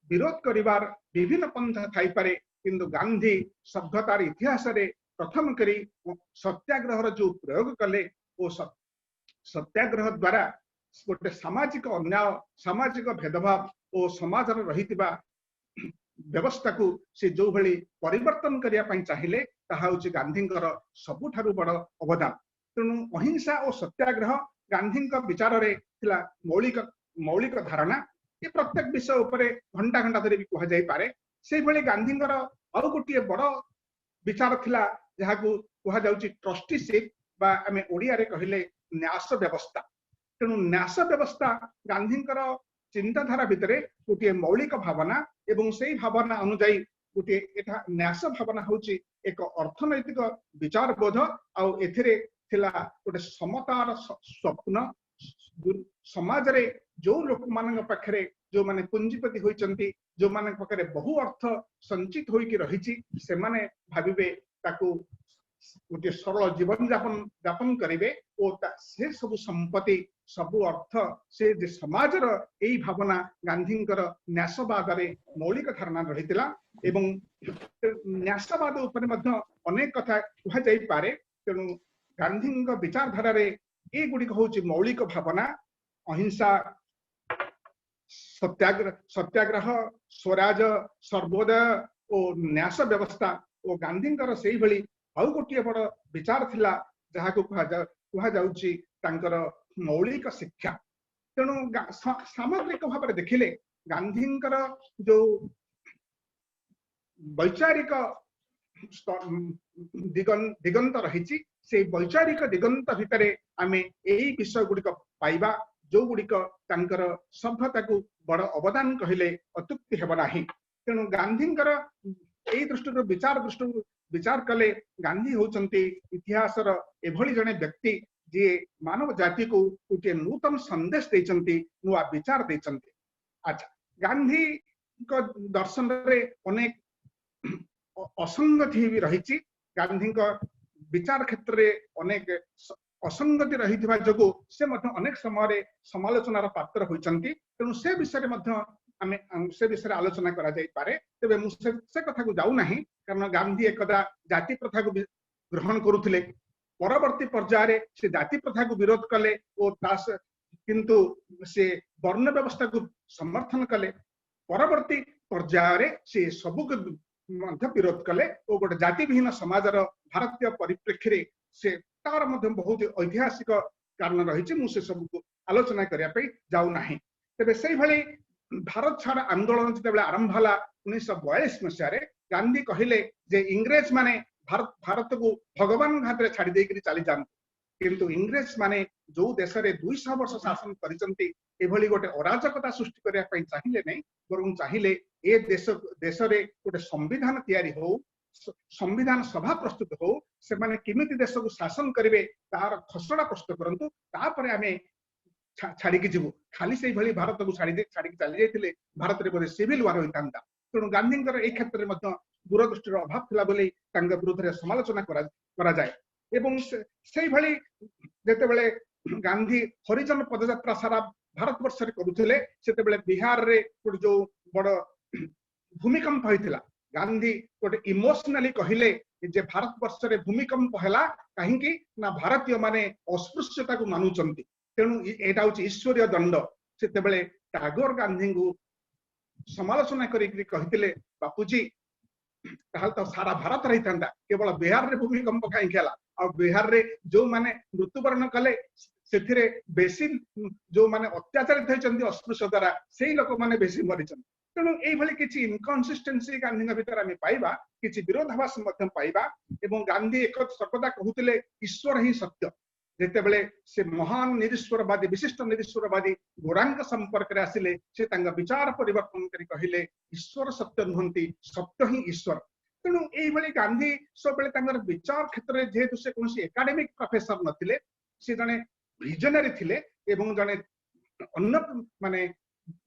ବିରୋଧ କରିବାର ବିଭିନ୍ନ ପନ୍ଥା ଥାଇପାରେ, କିନ୍ତୁ ଗାନ୍ଧୀ ସଭ୍ୟତାର ଇତିହାସରେ ପ୍ରଥମ କରି ସତ୍ୟାଗ୍ରହର ଯୋଉ ପ୍ରୟୋଗ କଲେ ଓ ସତ୍ୟାଗ୍ରହ ଦ୍ଵାରା ଗୋଟେ ସାମାଜିକ ଅନ୍ୟାୟ, ସାମାଜିକ ଭେଦଭାବ ଓ ସମାଜରେ ରହିଥିବା ବ୍ୟବସ୍ଥାକୁ ସେ ଯୋଉଭଳି ପରିବର୍ତ୍ତନ କରିବା ପାଇଁ ଚାହିଁଲେ, ତାହା ହଉଛି ଗାନ୍ଧୀଙ୍କର ସବୁଠାରୁ ବଡ ଅବଦାନ। ତେଣୁ ଅହିଂସା ଓ ସତ୍ୟାଗ୍ରହ ଗାନ୍ଧୀଙ୍କ ବିଚାରରେ ଥିଲା ମୌଳିକ ମୌଳିକ ଧାରଣା। ଏ ପ୍ରତ୍ୟେକ ବିଷୟ ଉପରେ ଘଣ୍ଟା ଘଣ୍ଟା ଧରି ବି କୁହାଯାଇପାରେ। ସେଇଭଳି ଗାନ୍ଧୀଙ୍କର ଆଉ ଗୋଟିଏ ବଡ ବିଚାର ଥିଲା, ଯାହାକୁ କୁହାଯାଉଛି ଟ୍ରଷ୍ଟିସିପ ବା ଆମେ ଓଡିଆରେ କହିଲେ ନ୍ୟାସ ବ୍ୟବସ୍ଥା। ତେଣୁ ନ୍ୟାସ ବ୍ୟବସ୍ଥା ଗାନ୍ଧୀଙ୍କର ଚିନ୍ତାଧାରା ଭିତରେ ଗୋଟିଏ ମୌଳିକ ଭାବନା ଏବଂ ସେଇ ଭାବନା ଅନୁଯାୟୀ ଗୋଟିଏ ଏଟା ନ୍ୟାସ ଭାବନା ହଉଛି ଏକ ଅର୍ଥନୈତିକ ବିଚାରବୋଧ। ଆଉ ଏଥିରେ ଥିଲା ଗୋଟେ ସମତାର ସ୍ୱପ୍ନ। ସମାଜରେ ଯୋଉ ଲୋକମାନଙ୍କ ପାଖରେ, ଯୋଉମାନେ ପୁଞ୍ଜିପତି ହୋଇଛନ୍ତି, ଯୋଉମାନଙ୍କ ପାଖରେ ବହୁ ଅର୍ଥ ସଞ୍ଚିତ ହୋଇକି ରହିଛି, ସେମାନେ ଭାବିବେ ତାକୁ ଗୋଟିଏ ସରଳ ଜୀବନ ଯାପନ ଯାପନ କରିବେ ଓ ସେ ସବୁ ସମ୍ପତ୍ତି, ସବୁ ଅର୍ଥ ସେ ଯେ ସମାଜର, ଏଇ ଭାବନା ଗାନ୍ଧୀଙ୍କର ନ୍ୟାସବାଦରେ ମୌଳିକ ଧାରଣା ରହିଥିଲା। ଏବଂ ନ୍ୟାସବାଦ ଉପରେ ମଧ୍ୟ ଅନେକ କଥା କୁହାଯାଇପାରେ। ତେଣୁ ଗାନ୍ଧୀଙ୍କ ବିଚାରଧାରାରେ ଏଇଗୁଡ଼ିକ ହଉଛି ମୌଳିକ ଭାବନା: ଅହିଂସା, ସତ୍ୟାଗ୍ରହ, ସ୍ୱରାଜ, ସର୍ବୋଦୟ ଓ ନ୍ୟାସ ବ୍ୟବସ୍ଥା। ଓ ଗାନ୍ଧୀଙ୍କର ସେଇଭଳି ଆଉ ଗୋଟିଏ ବଡ ବିଚାର ଥିଲା, ଯାହାକୁ କୁହାଯାଉଛି ତାଙ୍କର ମୌଳିକ ଶିକ୍ଷା। ତେଣୁ ସାମଗ୍ରିକ ଭାବରେ ଦେଖିଲେ ଗାନ୍ଧୀଙ୍କର ଯୋଉ ବୈଚାରିକ ଦିଗନ୍ତ ରହିଛି, ସେଇ ବୈଚାରିକ ଦିଗନ୍ତ ଭିତରେ ଆମେ ଏଇ ବିଷୟ ଗୁଡିକ ପାଇବା, ଯୋଉଗୁଡ଼ିକ ତାଙ୍କର ସଭ୍ୟତାକୁ ବଡ ଅବଦାନ କହିଲେ ଅତ୍ୟୁକ୍ତି ହେବ ନାହିଁ। ତେଣୁ ଗାନ୍ଧୀଙ୍କର ଏଇ ଦୃଷ୍ଟିରୁ, ବିଚାର ଦୃଷ୍ଟିରୁ ବିଚାର କଲେ ଗାନ୍ଧୀ ହଉଛନ୍ତି ଇତିହାସର ଏଭଳି ଜଣେ ବ୍ୟକ୍ତି, ଯିଏ ମାନବ ଜାତିକୁ ଗୋଟିଏ ନୂତନ ସନ୍ଦେଶ ଦେଇଛନ୍ତି, ନୂଆ ବିଚାର ଦେଇଛନ୍ତି। ଆଚ୍ଛା, ଗାନ୍ଧୀଙ୍କ ଦର୍ଶନରେ ଅନେକ ଅସଙ୍ଗତି ବି ରହିଛି। ଗାନ୍ଧୀଙ୍କ ବିଚାର କ୍ଷେତ୍ରରେ ଅନେକ ଅସଙ୍ଗତି ରହିଥିବା ଯୋଗୁ ସେ ମଧ୍ୟ ଅନେକ ସମୟରେ ସମାଲୋଚନାର ପାତ୍ର ହୋଇଛନ୍ତି। ତେଣୁ ସେ ବିଷୟରେ ମଧ୍ୟ ଆମେ ସେ ବିଷୟରେ ଆଲୋଚନା କରାଯାଇପାରେ। ତେବେ ମୁଁ ସେ କଥାକୁ ଯାଉନାହିଁ, କାରଣ ଗାନ୍ଧୀ ଏକଦା ଜାତି ପ୍ରଥାକୁ ଗ୍ରହଣ କରୁଥିଲେ, ପରବର୍ତ୍ତୀ ପର୍ଯ୍ୟାୟରେ ସେ ଜାତି ପ୍ରଥାକୁ ବିରୋଧ କଲେ ଓ ତା କିନ୍ତୁ ସେ ବର୍ଣ୍ଣ ବ୍ୟବସ୍ଥାକୁ ସମର୍ଥନ କଲେ। ପରବର୍ତ୍ତୀ ପର୍ଯ୍ୟାୟରେ ସେ ସବୁକୁ ମଧ୍ୟ ବିରୋଧ କଲେ ଓ ଗୋଟେ ଜାତିବିହୀନ ସମାଜର ଭାରତୀୟ ପରିପ୍ରେକ୍ଷୀରେ ସେ ତାର ମଧ୍ୟ ବହୁତ ଐତିହାସିକ କାରଣ ରହିଛି। ମୁଁ ସେ ସବୁକୁ ଆଲୋଚନା କରିବା ପାଇଁ ଯାଉନାହିଁ। ତେବେ ସେଇଭଳି ଭାରତ ଛାଡ଼ ଆନ୍ଦୋଳନ ଯେତେବେଳେ ଆରମ୍ଭ ହେଲା 1942 ମସିହାରେ, ଗାନ୍ଧୀ କହିଲେ ଯେ ଇଂରେଜ ମାନେ ଭାରତକୁ ଭଗବାନଙ୍କ ହାତରେ ଛାଡି ଦେଇକରି ଚାଲି ଯାଆନ୍ତୁ। କିନ୍ତୁ ଇଂରେଜ ମାନେ ଯୋଉ ଦେଶରେ 200 ବର୍ଷ ଶାସନ କରିଛନ୍ତି, ଏଭଳି ଗୋଟେ ଅରାଜକତା ସୃଷ୍ଟି କରିବା ପାଇଁ ଚାହିଁଲେ ନାହିଁ, ବରଂ ଚାହିଁଲେ ଏ ଦେଶରେ ଗୋଟେ ସମ୍ବିଧାନ ତିଆରି ହଉ, ସମ୍ବିଧାନ ସଭା ପ୍ରସ୍ତୁତ ହଉ, ସେମାନେ କେମିତି ଦେଶକୁ ଶାସନ କରିବେ ତାର ଖସଡ଼ା ପ୍ରସ୍ତୁତ କରନ୍ତୁ, ତାପରେ ଆମେ ଛାଡିକି ଯିବୁ। ଖାଲି ସେଇଭଳି ଭାରତକୁ ଛାଡିକି ଚାଲି ଯାଇଥିଲେ ଭାରତରେ ବୋଧେ ସିଭିଲ ୱାର ହୋଇଥାନ୍ତା। ତେଣୁ ଗାନ୍ଧୀଙ୍କର ଏଇ କ୍ଷେତ୍ରରେ ମଧ୍ୟ ଦୂରଦୃଷ୍ଟିର ଅଭାବ ଥିଲା ବୋଲି ତାଙ୍କ ବିରୁଦ୍ଧରେ ସମାଲୋଚନା କରାଯାଏ। ଏବଂ ସେଇଭଳି ଯେତେବେଳେ ଗାନ୍ଧୀ ହରିଜନ ପଦଯାତ୍ରା ସାରା ଭାରତବର୍ଷରେ କରୁଥିଲେ, ସେତେବେଳେ ବିହାରରେ ଗୋଟେ ଯୋଉ ବଡ ଭୂମିକମ୍ପ ହେଇଥିଲା, ଗାନ୍ଧୀ ଗୋଟେ ଇମୋସନାଲି କହିଲେ ଯେ ଭାରତବର୍ଷରେ ଭୂମିକମ୍ପ ହେଲା କାହିଁକି ନା ଭାରତୀୟ ମାନେ ଅସ୍ପୃଶ୍ୟତାକୁ ମାନୁଛନ୍ତି, ତେଣୁ ଏଇଟା ହଉଛି ଈଶ୍ୱରୀୟ ଦଣ୍ଡ। ସେତେବେଳେ ଟାଗୋର ଗାନ୍ଧୀଙ୍କୁ ସମାଲୋଚନା କରିକି କହିଥିଲେ, ବାପୁଜୀ, ତାହେଲେ ତ ସାରା ଭାରତ ରହିଥାନ୍ତା, କେବଳ ବିହାରରେ ଭୂମିକମ୍ପ କାହିଁକି ହେଲା? ଆଉ ବିହାରରେ ଯୋଉମାନେ ମୃତ୍ୟୁବରଣ କଲେ, ସେଥିରେ ବେଶୀ ଯୋଉମାନେ ଅତ୍ୟାଚାରିତ ହେଇଛନ୍ତି ଅସ୍ପୃଶ୍ୟ ଦ୍ଵାରା, ସେଇ ଲୋକମାନେ ବେଶୀ ମରିଛନ୍ତି। ତେଣୁ ଏଇଭଳି କିଛି ଇନକନସିଷ୍ଟେନ୍ସି ଗାନ୍ଧୀଙ୍କ ଭିତରେ ଆମେ ପାଇବା, କିଛି ବିରୋଧାଭାସ ମଧ୍ୟ ପାଇବା। ଏବଂ ଗାନ୍ଧୀ ଏକ ସର୍ବଦା କହୁଥିଲେ ଈଶ୍ୱର ହିଁ ସତ୍ୟ। ଯେତେବେଳେ ସେ ମହାନ ନିରୀଶ୍ୱରବାଦୀ, ବିଶିଷ୍ଟ ନିରୀଶ୍ୱରବାଦୀ ଗୋରାଙ୍କ ସମ୍ପର୍କରେ ଆସିଲେ, ସେ ତାଙ୍କ ବିଚାର ପରିବର୍ତ୍ତନ କରି କହିଲେ ଈଶ୍ୱର ସତ୍ୟ ନୁହନ୍ତି, ସତ୍ୟ ହିଁ ଈଶ୍ୱର। ତେଣୁ ଏଇଭଳି ଗାନ୍ଧୀ ସବୁବେଳେ ତାଙ୍କର ବିଚାର କ୍ଷେତ୍ରରେ, ଯେହେତୁ ସେ କୌଣସି ଏକାଡେମିକ ପ୍ରଫେସର ନଥିଲେ, ସେ ଜଣେ ଭିଜନାରୀ ଥିଲେ ଏବଂ ଜଣେ ଅନ୍ୟ ମାନେ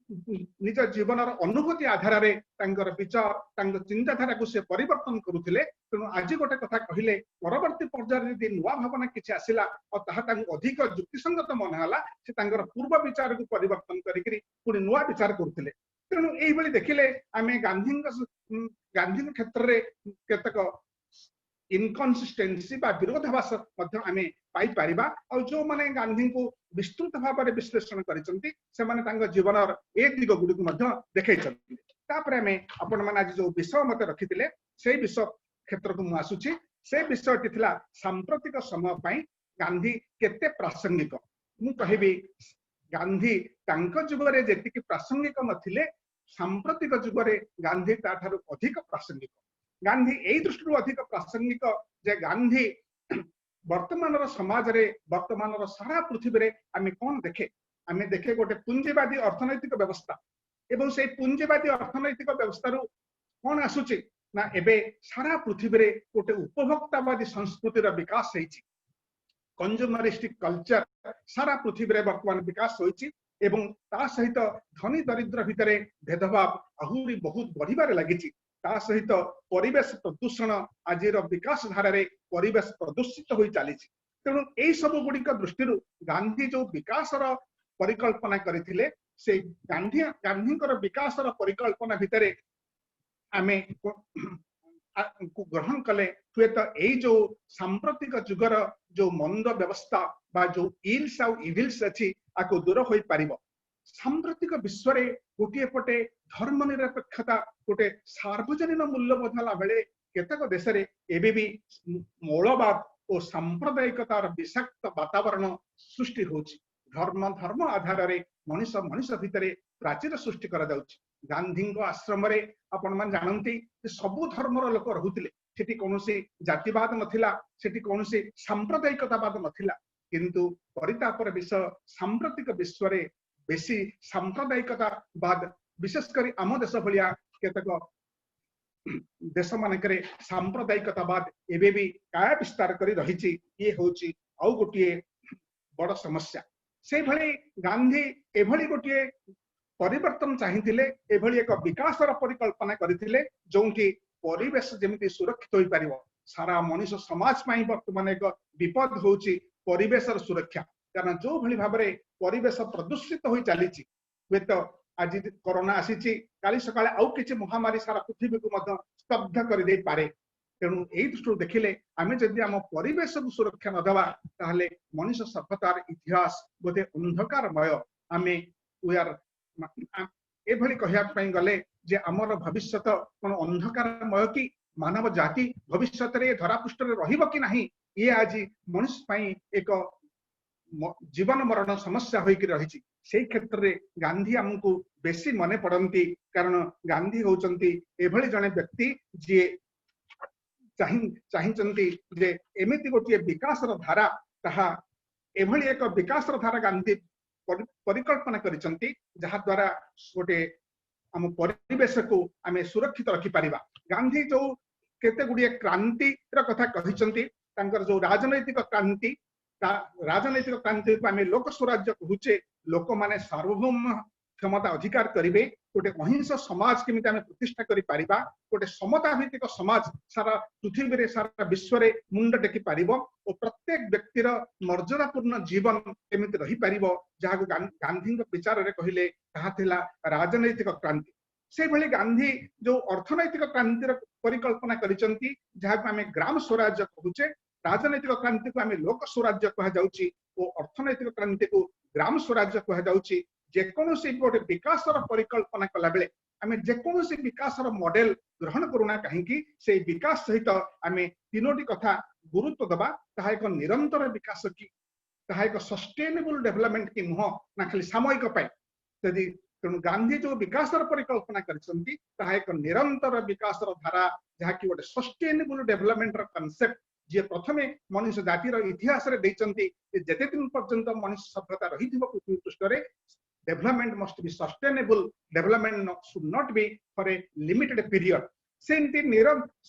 ନିଜ ଜୀବନର ଅନୁଭୂତି ଆଧାରରେ ତାଙ୍କର ବିଚାର, ତାଙ୍କ ଚିନ୍ତାଧାରାକୁ ସେ ପରିବର୍ତ୍ତନ କରୁଥିଲେ। ତେଣୁ ଆଜି ଗୋଟେ କଥା କହିଲେ, ପରବର୍ତ୍ତୀ ପର୍ଯ୍ୟାୟରେ ଯଦି ନୂଆ ଭାବନା କିଛି ଆସିଲା ଆଉ ତାହା ତାଙ୍କୁ ଅଧିକ ଯୁକ୍ତିସଙ୍ଗତ ମନେ ହେଲା, ସେ ତାଙ୍କର ପୂର୍ବ ବିଚାରକୁ ପରିବର୍ତ୍ତନ କରିକିରି ପୁଣି ନୂଆ ବିଚାର କରୁଥିଲେ। ତେଣୁ ଏଇଭଳି ଦେଖିଲେ ଆମେ ଗାନ୍ଧୀଙ୍କ କ୍ଷେତ୍ରରେ କେତେକ ଇନକନସିଷ୍ଟେନ୍ସି ବା ବିରୋଧାଭାସ ମଧ୍ୟ ଆମେ ପାଇପାରିବା। ଆଉ ଯୋଉମାନେ ଗାନ୍ଧୀଙ୍କୁ ବିସ୍ତୃତ ଭାବରେ ବିଶ୍ଳେଷଣ କରିଛନ୍ତି, ସେମାନେ ତାଙ୍କ ଜୀବନର ଏ ଦିଗ ଗୁଡିକୁ ମଧ୍ୟ ଦେଖେଇଛନ୍ତି। ତାପରେ ଆମେ ଆପଣମାନେ ଆଜି ଯୋଉ ବିଷୟ ମତେ ରଖିଥିଲେ, ସେଇ ବିଷୟ କ୍ଷେତ୍ରକୁ ମୁଁ ଆସୁଛି। ସେ ବିଷୟଟି ଥିଲା ସାମ୍ପ୍ରତିକ ସମୟ ପାଇଁ ଗାନ୍ଧୀ କେତେ ପ୍ରାସଙ୍ଗିକ। ମୁଁ କହିବି, ଗାନ୍ଧୀ ତାଙ୍କ ଯୁଗରେ ଯେତିକି ପ୍ରାସଙ୍ଗିକ ନଥିଲେ, ସାମ୍ପ୍ରତିକ ଯୁଗରେ ଗାନ୍ଧୀ ତାଠାରୁ ଅଧିକ ପ୍ରାସଙ୍ଗିକ। ଗାନ୍ଧୀ ଏଇ ଦୃଷ୍ଟିରୁ ଅଧିକ ପ୍ରାସଙ୍ଗିକ ଯେ ଗାନ୍ଧୀ ବର୍ତ୍ତମାନର ସମାଜରେ, ବର୍ତ୍ତମାନର ସାରା ପୃଥିବୀରେ ଆମେ କଣ ଦେଖେ? ଆମେ ଦେଖେ ଗୋଟେ ପୁଞ୍ଜିବାଦୀ ଅର୍ଥନୈତିକ ବ୍ୟବସ୍ଥା। ଏବଂ ସେଇ ପୁଞ୍ଜିବାଦୀ ଅର୍ଥନୈତିକ ବ୍ୟବସ୍ଥାରୁ କଣ ଆସୁଛି ନା, ଏବେ ସାରା ପୃଥିବୀରେ ଗୋଟେ ଉପଭୋକ୍ତାବାଦୀ ସଂସ୍କୃତିର ବିକାଶ ହେଇଛି। କନଜ୍ୟୁମରିଷ୍ଟିକ କଲଚର ସାରା ପୃଥିବୀରେ ବର୍ତ୍ତମାନ ବିକାଶ ହୋଇଛି ଏବଂ ତା ସହିତ ଧନୀ ଦରିଦ୍ର ଭିତରେ ଭେଦଭାବ ଆହୁରି ବହୁତ ବଢିବାରେ ଲାଗିଛି। ତା ସହିତ ପରିବେଶ ପ୍ରଦୂଷଣ, ଆଜିର ବିକାଶ ଧାରାରେ ପରିବେଶ ପ୍ରଦୂଷିତ ହୋଇ ଚାଲିଛି। ତେଣୁ ଏଇ ସବୁ ଗୁଡିକ ଦୃଷ୍ଟିରୁ ଗାନ୍ଧୀ ଯୋଉ ବିକାଶର ପରିକଳ୍ପନା କରିଥିଲେ, ସେ ଗାନ୍ଧୀଙ୍କର ବିକାଶର ପରିକଳ୍ପନା ଭିତରେ ଆମେ ଗ୍ରହଣ କଲେ ହୁଏତ ଏଇ ଯୋଉ ସାମ୍ପ୍ରତିକ ଯୁଗର ଯୋଉ ମନ୍ଦ ବ୍ୟବସ୍ଥା ବା ଯୋଉ ଇଲ୍ସ ଆଉ ଇଭିଲ୍ସ ଅଛି, ଆକୁ ଦୂର ହୋଇପାରିବ। ସାମ୍ପ୍ରତିକ ବିଶ୍ୱରେ ଗୋଟିଏ ପଟେ ଧର୍ମ ନିରପେକ୍ଷତା ଗୋଟେ ସାର୍ବଜନୀନ ମୂଲ୍ୟବୋଧ ହେଲା ବେଳେ, କେତେକ ଦେଶରେ ଏବେ ବି ମୌଳବାଦ ଓ ସାମ୍ପ୍ରଦାୟିକତାର ବିଷାକ୍ତ ବାତାବରଣ ସୃଷ୍ଟି ହଉଛି। ଧର୍ମ ଧର୍ମ ଆଧାରରେ ମଣିଷ ମଣିଷ ଭିତରେ ପ୍ରାଚୀର ସୃଷ୍ଟି କରାଯାଉଛି। ଗାନ୍ଧୀଙ୍କ ଆଶ୍ରମରେ ଆପଣମାନେ ଜାଣନ୍ତି ଯେ ସବୁ ଧର୍ମର ଲୋକ ରହୁଥିଲେ। ସେଠି କୌଣସି ଜାତିବାଦ ନଥିଲା, ସେଠି କୌଣସି ସାମ୍ପ୍ରଦାୟିକତାବାଦ ନଥିଲା। କିନ୍ତୁ ପରିତାପର ବିଷୟ, ସାମ୍ପ୍ରତିକ ବିଶ୍ୱରେ ବେଶୀ ସାମ୍ପ୍ରଦାୟିକତାବାଦ, ବିଶେଷ କରି ଆମ ଦେଶ ଭଳିଆ କେତେକ ଦେଶ ମାନଙ୍କରେ ସାମ୍ପ୍ରଦାୟିକତାବାଦ ଏବେ ବି କାୟା ବିସ୍ତାର କରି ରହିଛି। ଇଏ ହଉଛି ଆଉ ଗୋଟିଏ ବଡ ସମସ୍ୟା। ସେଇଭଳି ଗାନ୍ଧୀ ଏଭଳି ଗୋଟିଏ ପରିବର୍ତ୍ତନ ଚାହିଁଥିଲେ, ଏଭଳି ଏକ ବିକାଶର ପରିକଳ୍ପନା କରିଥିଲେ, ଯୋଉଠି ପରିବେଶ ଯେମିତି ସୁରକ୍ଷିତ ହୋଇପାରିବ। ସାରା ମଣିଷ ସମାଜ ପାଇଁ ବର୍ତ୍ତମାନ ଏକ ବିପଦ ହଉଛି ପରିବେଶର ସୁରକ୍ଷା, କାରଣ ଯୋଉ ଭଳି ଭାବରେ ପରିବେଶ ପ୍ରଦୂଷିତ ହୋଇ ଚାଲିଛି, ହୁଏତ ଆଜି କରୋନା ଆସିଛି, କାଲି ସକାଳେ ଆଉ କିଛି ମହାମାରୀ ସାରା ପୃଥିବୀକୁ ମଧ୍ୟ ସ୍ତବ୍ଧ କରିଦେଇପାରେ। ତେଣୁ ଏଇ ଦୃଷ୍ଟିରୁ ଦେଖିଲେ ଆମେ ଯଦି ଆମ ପରିବେଶକୁ ସୁରକ୍ଷା ନ ଦେବା, ତାହେଲେ ମଣିଷ ସଭ୍ୟତାର ଇତିହାସ ବୋଧେ ଅନ୍ଧକାରମୟ। ଆମେ we are ଏଭଳି କହିବା ପାଇଁ ଗଲେ ଯେ ଆମର ଭବିଷ୍ୟତ କଣ ଅନ୍ଧକାରମୟ କି? ମାନବ ଜାତି ଭବିଷ୍ୟତରେ ଧରାପୃଷ୍ଠରେ ରହିବ କି ନାହିଁ, ଇଏ ଆଜି ମଣିଷ ପାଇଁ ଏକ ଜୀବନ ମରଣ ସମସ୍ୟା ହୋଇକି ରହିଛି। ସେଇ କ୍ଷେତ୍ରରେ ଗାନ୍ଧୀ ଆମକୁ ବେଶୀ ମନେ ପଡନ୍ତି, କାରଣ ଗାନ୍ଧୀ ହଉଛନ୍ତି ଏଭଳି ଜଣେ ବ୍ୟକ୍ତି ଯିଏ ଚାହିଁଛନ୍ତି ଯେ ଏମିତି ଗୋଟିଏ ବିକାଶର ଧାରା, ତାହା ଏଭଳି ଏକ ବିକାଶର ଧାରା ଗାନ୍ଧୀ ପରିକଳ୍ପନା କରିଛନ୍ତି, ଯାହା ଦ୍ୱାରା ଗୋଟେ ଆମ ପରିବେଶକୁ ଆମେ ସୁରକ୍ଷିତ ରଖିପାରିବା। ଗାନ୍ଧୀ ଯୋଉ କେତେ ଗୁଡିଏ କ୍ରାନ୍ତିର କଥା କହିଛନ୍ତି, ତାଙ୍କର ଯୋଉ ରାଜନୈତିକ କ୍ରାନ୍ତି, ତା ରାଜନୈତିକ କ୍ରାନ୍ତିକୁ ଆମେ ଲୋକ ସ୍ୱରାଜ୍ୟ କହୁଛେ। ଲୋକମାନେ ସାର୍ବଭୌମ କ୍ଷମତା ଅଧିକାର କରିବେ, ଗୋଟେ ଅହିଂସ ସମାଜ କେମିତି ଆମେ ପ୍ରତିଷ୍ଠା କରିପାରିବା, ଗୋଟେ ସମତା ଭିତ୍ତିକ ସମାଜ ସାରା ପୃଥିବୀରେ, ସାରା ବିଶ୍ୱରେ ମୁଣ୍ଡ ଟେକି ପାରିବ ଓ ପ୍ରତ୍ୟେକ ବ୍ୟକ୍ତିର ମର୍ଯ୍ୟାଦାପୂର୍ଣ୍ଣ ଜୀବନ କେମିତି ରହିପାରିବ, ଯାହାକୁ ଗାନ୍ଧୀଙ୍କ ବିଚାରରେ କହିଲେ ତାହା ଥିଲା ରାଜନୈତିକ କ୍ରାନ୍ତି। ସେଇଭଳି ଗାନ୍ଧୀ ଯୋଉ ଅର୍ଥନୈତିକ କ୍ରାନ୍ତିର ପରିକଳ୍ପନା କରିଛନ୍ତି, ଯାହାକୁ ଆମେ ଗ୍ରାମ ସ୍ୱରାଜ୍ୟ କହୁଛେ। ରାଜନୈତିକ କ୍ରାନ୍ତିକୁ ଆମେ ଲୋକ ସ୍ୱରାଜ୍ୟ କୁହାଯାଉଛି ଓ ଅର୍ଥନୈତିକ କ୍ରାନ୍ତିକୁ ଗ୍ରାମ ସ୍ୱରାଜ୍ୟ କୁହାଯାଉଛି। ଯେକୌଣସି ଗୋଟେ ବିକାଶର ପରିକଳ୍ପନା କଲା ବେଳେ ଆମେ ଯେକୌଣସି ବିକାଶର ମଡେଲ ଗ୍ରହଣ କରୁନା କାହିଁକି, ସେଇ ବିକାଶ ସହିତ ଆମେ ତିନୋଟି କଥା ଗୁରୁତ୍ୱ ଦବା। ତାହା ଏକ ନିରନ୍ତର ବିକାଶ କି, ତାହା ଏକ ସଷ୍ଟେନେବୁଲ ଡେଭଲପମେଣ୍ଟ କି ନୁହଁ, ନା ଖାଲି ସାମୟିକ ପାଇଁ। ଯଦି ତେଣୁ ଗାନ୍ଧୀ ଯୋଉ ବିକାଶର ପରିକଳ୍ପନା କରିଛନ୍ତି, ତାହା ଏକ ନିରନ୍ତର ବିକାଶର ଧାରା, ଯାହାକି ଗୋଟେ ସଷ୍ଟେନେବୁଲ ଡେଭଲପମେଣ୍ଟର କନସେପ୍ଟ ଯିଏ ପ୍ରଥମେ ମଣିଷ ଜାତିର ଇତିହାସରେ ଦେଇଛନ୍ତି ଯେ ଯେତେ ଦିନ ପର୍ଯ୍ୟନ୍ତ ମଣିଷ ସଭ୍ୟତା ରହିଥିବ ପୃଥିବୀ ପୃଷ୍ଠରେ, development must be sustainable, development should not be for a limited period. ସେମିତି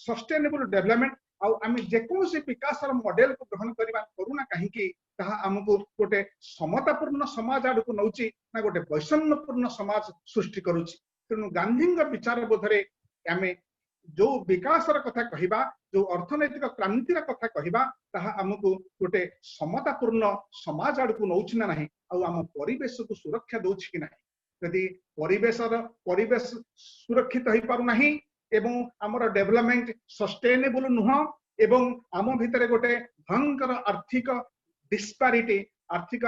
ସଷ୍ଟେନେବୁଲ ଡେଭଲପମେଣ୍ଟ। ଆଉ ଆମେ ଯେକୌଣସି ବିକାଶର ମଡେଲକୁ ଗ୍ରହଣ କରିବା କରୁନା କାହିଁକି, ତାହା ଆମକୁ ଗୋଟେ ସମତାପୂର୍ଣ୍ଣ ସମାଜ ଆଡକୁ ନଉଛି ନା ଗୋଟେ ବୈଷମ୍ୟପୂର୍ଣ୍ଣ ସମାଜ ସୃଷ୍ଟି କରୁଛି? ତେଣୁ ଗାନ୍ଧୀଙ୍କ ବିଚାରବୋଧରେ ଆମେ ଯୋଉ ବିକାଶର କଥା କହିବା, ଯୋଉ ଅର୍ଥନୈତିକ କ୍ରାନ୍ତିର କଥା କହିବା, ତାହା ଆମକୁ ଗୋଟେ ସମତାପୂର୍ଣ୍ଣ ସମାଜ ଆଡକୁ ନଉଛି ନା ନାହିଁ, ଆଉ ଆମ ପରିବେଶକୁ ସୁରକ୍ଷା ଦଉଛି କି ନାହିଁ? ଯଦି ପରିବେଶ ସୁରକ୍ଷିତ ହେଇପାରୁନାହିଁ ଏବଂ ଆମର ଡେଭଲପମେଣ୍ଟ ସଷ୍ଟେନେବୁଲ ନୁହଁ, ଏବଂ ଆମ ଭିତରେ ଗୋଟେ ଭୟଙ୍କର ଆର୍ଥିକ ଡିସ୍ପାରିଟି, ଆର୍ଥିକ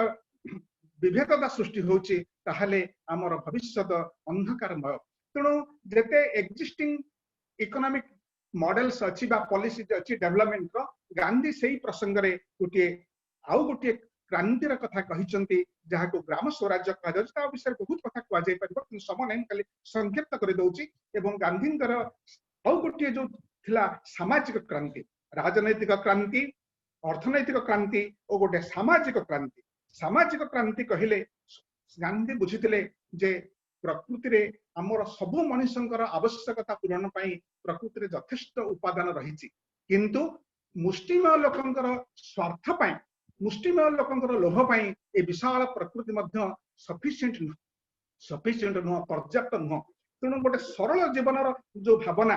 ବିଭେଦତା ସୃଷ୍ଟି ହଉଛି, ତାହେଲେ ଆମର ଭବିଷ୍ୟତ ଅନ୍ଧକାରମୟ। ତେଣୁ ଯେତେ ଏକ୍ଜିଷ୍ଟିଂ ଇକୋନୋମିକ ମଡେଲ୍ସ ଅଛି ବା ପଲିସି ଅଛି ଡେଭଲପମେଣ୍ଟର, ଗାନ୍ଧୀ ସେଇ ପ୍ରସଙ୍ଗରେ ଗୋଟିଏ ଆଉ ଗୋଟିଏ କ୍ରାନ୍ତିର କଥା କହିଛନ୍ତି, ଯାହାକୁ ଗ୍ରାମ ସ୍ୱରାଜ୍ୟ କୁହାଯାଉଛି। ତା ବିଷୟରେ ବହୁତ କଥା କୁହାଯାଇ ପାରିବ, କିନ୍ତୁ ସମୟ ନାହିଁ, ମୁଁ ଖାଲି ସଂକ୍ଷିପ୍ତ କରିଦଉଛି। ଏବଂ ଗାନ୍ଧୀଙ୍କର ଆଉ ଗୋଟିଏ ଯୋଉ ଥିଲା ସାମାଜିକ କ୍ରାନ୍ତି, ରାଜନୈତିକ କ୍ରାନ୍ତି, ଅର୍ଥନୈତିକ କ୍ରାନ୍ତି ଓ ଗୋଟେ ସାମାଜିକ କ୍ରାନ୍ତି। ସାମାଜିକ କ୍ରାନ୍ତି କହିଲେ ଗାନ୍ଧୀ ବୁଝିଥିଲେ ଯେ ପ୍ରକୃତିରେ ଆମର ସବୁ ମଣିଷଙ୍କର ଆବଶ୍ୟକତା ପୂରଣ ପାଇଁ ପ୍ରକୃତିରେ ଯଥେଷ୍ଟ ଉପାଦାନ ରହିଛି, କିନ୍ତୁ ମୁଷ୍ଟିମେୟ ଲୋକଙ୍କର ସ୍ୱାର୍ଥ ପାଇଁ, ମୁଷ୍ଟିମେୟ ଲୋକଙ୍କର ଲୋଭ ପାଇଁ ଏ ବିଶାଳ ପ୍ରକୃତି ମଧ୍ୟ ସଫିସିଏଣ୍ଟ ନୁହଁ, ସଫିସିଏଣ୍ଟ ନୁହଁ, ପର୍ଯ୍ୟାପ୍ତ ନୁହଁ। ତେଣୁ ଗୋଟେ ସରଳ ଜୀବନର ଯୋଉ ଭାବନା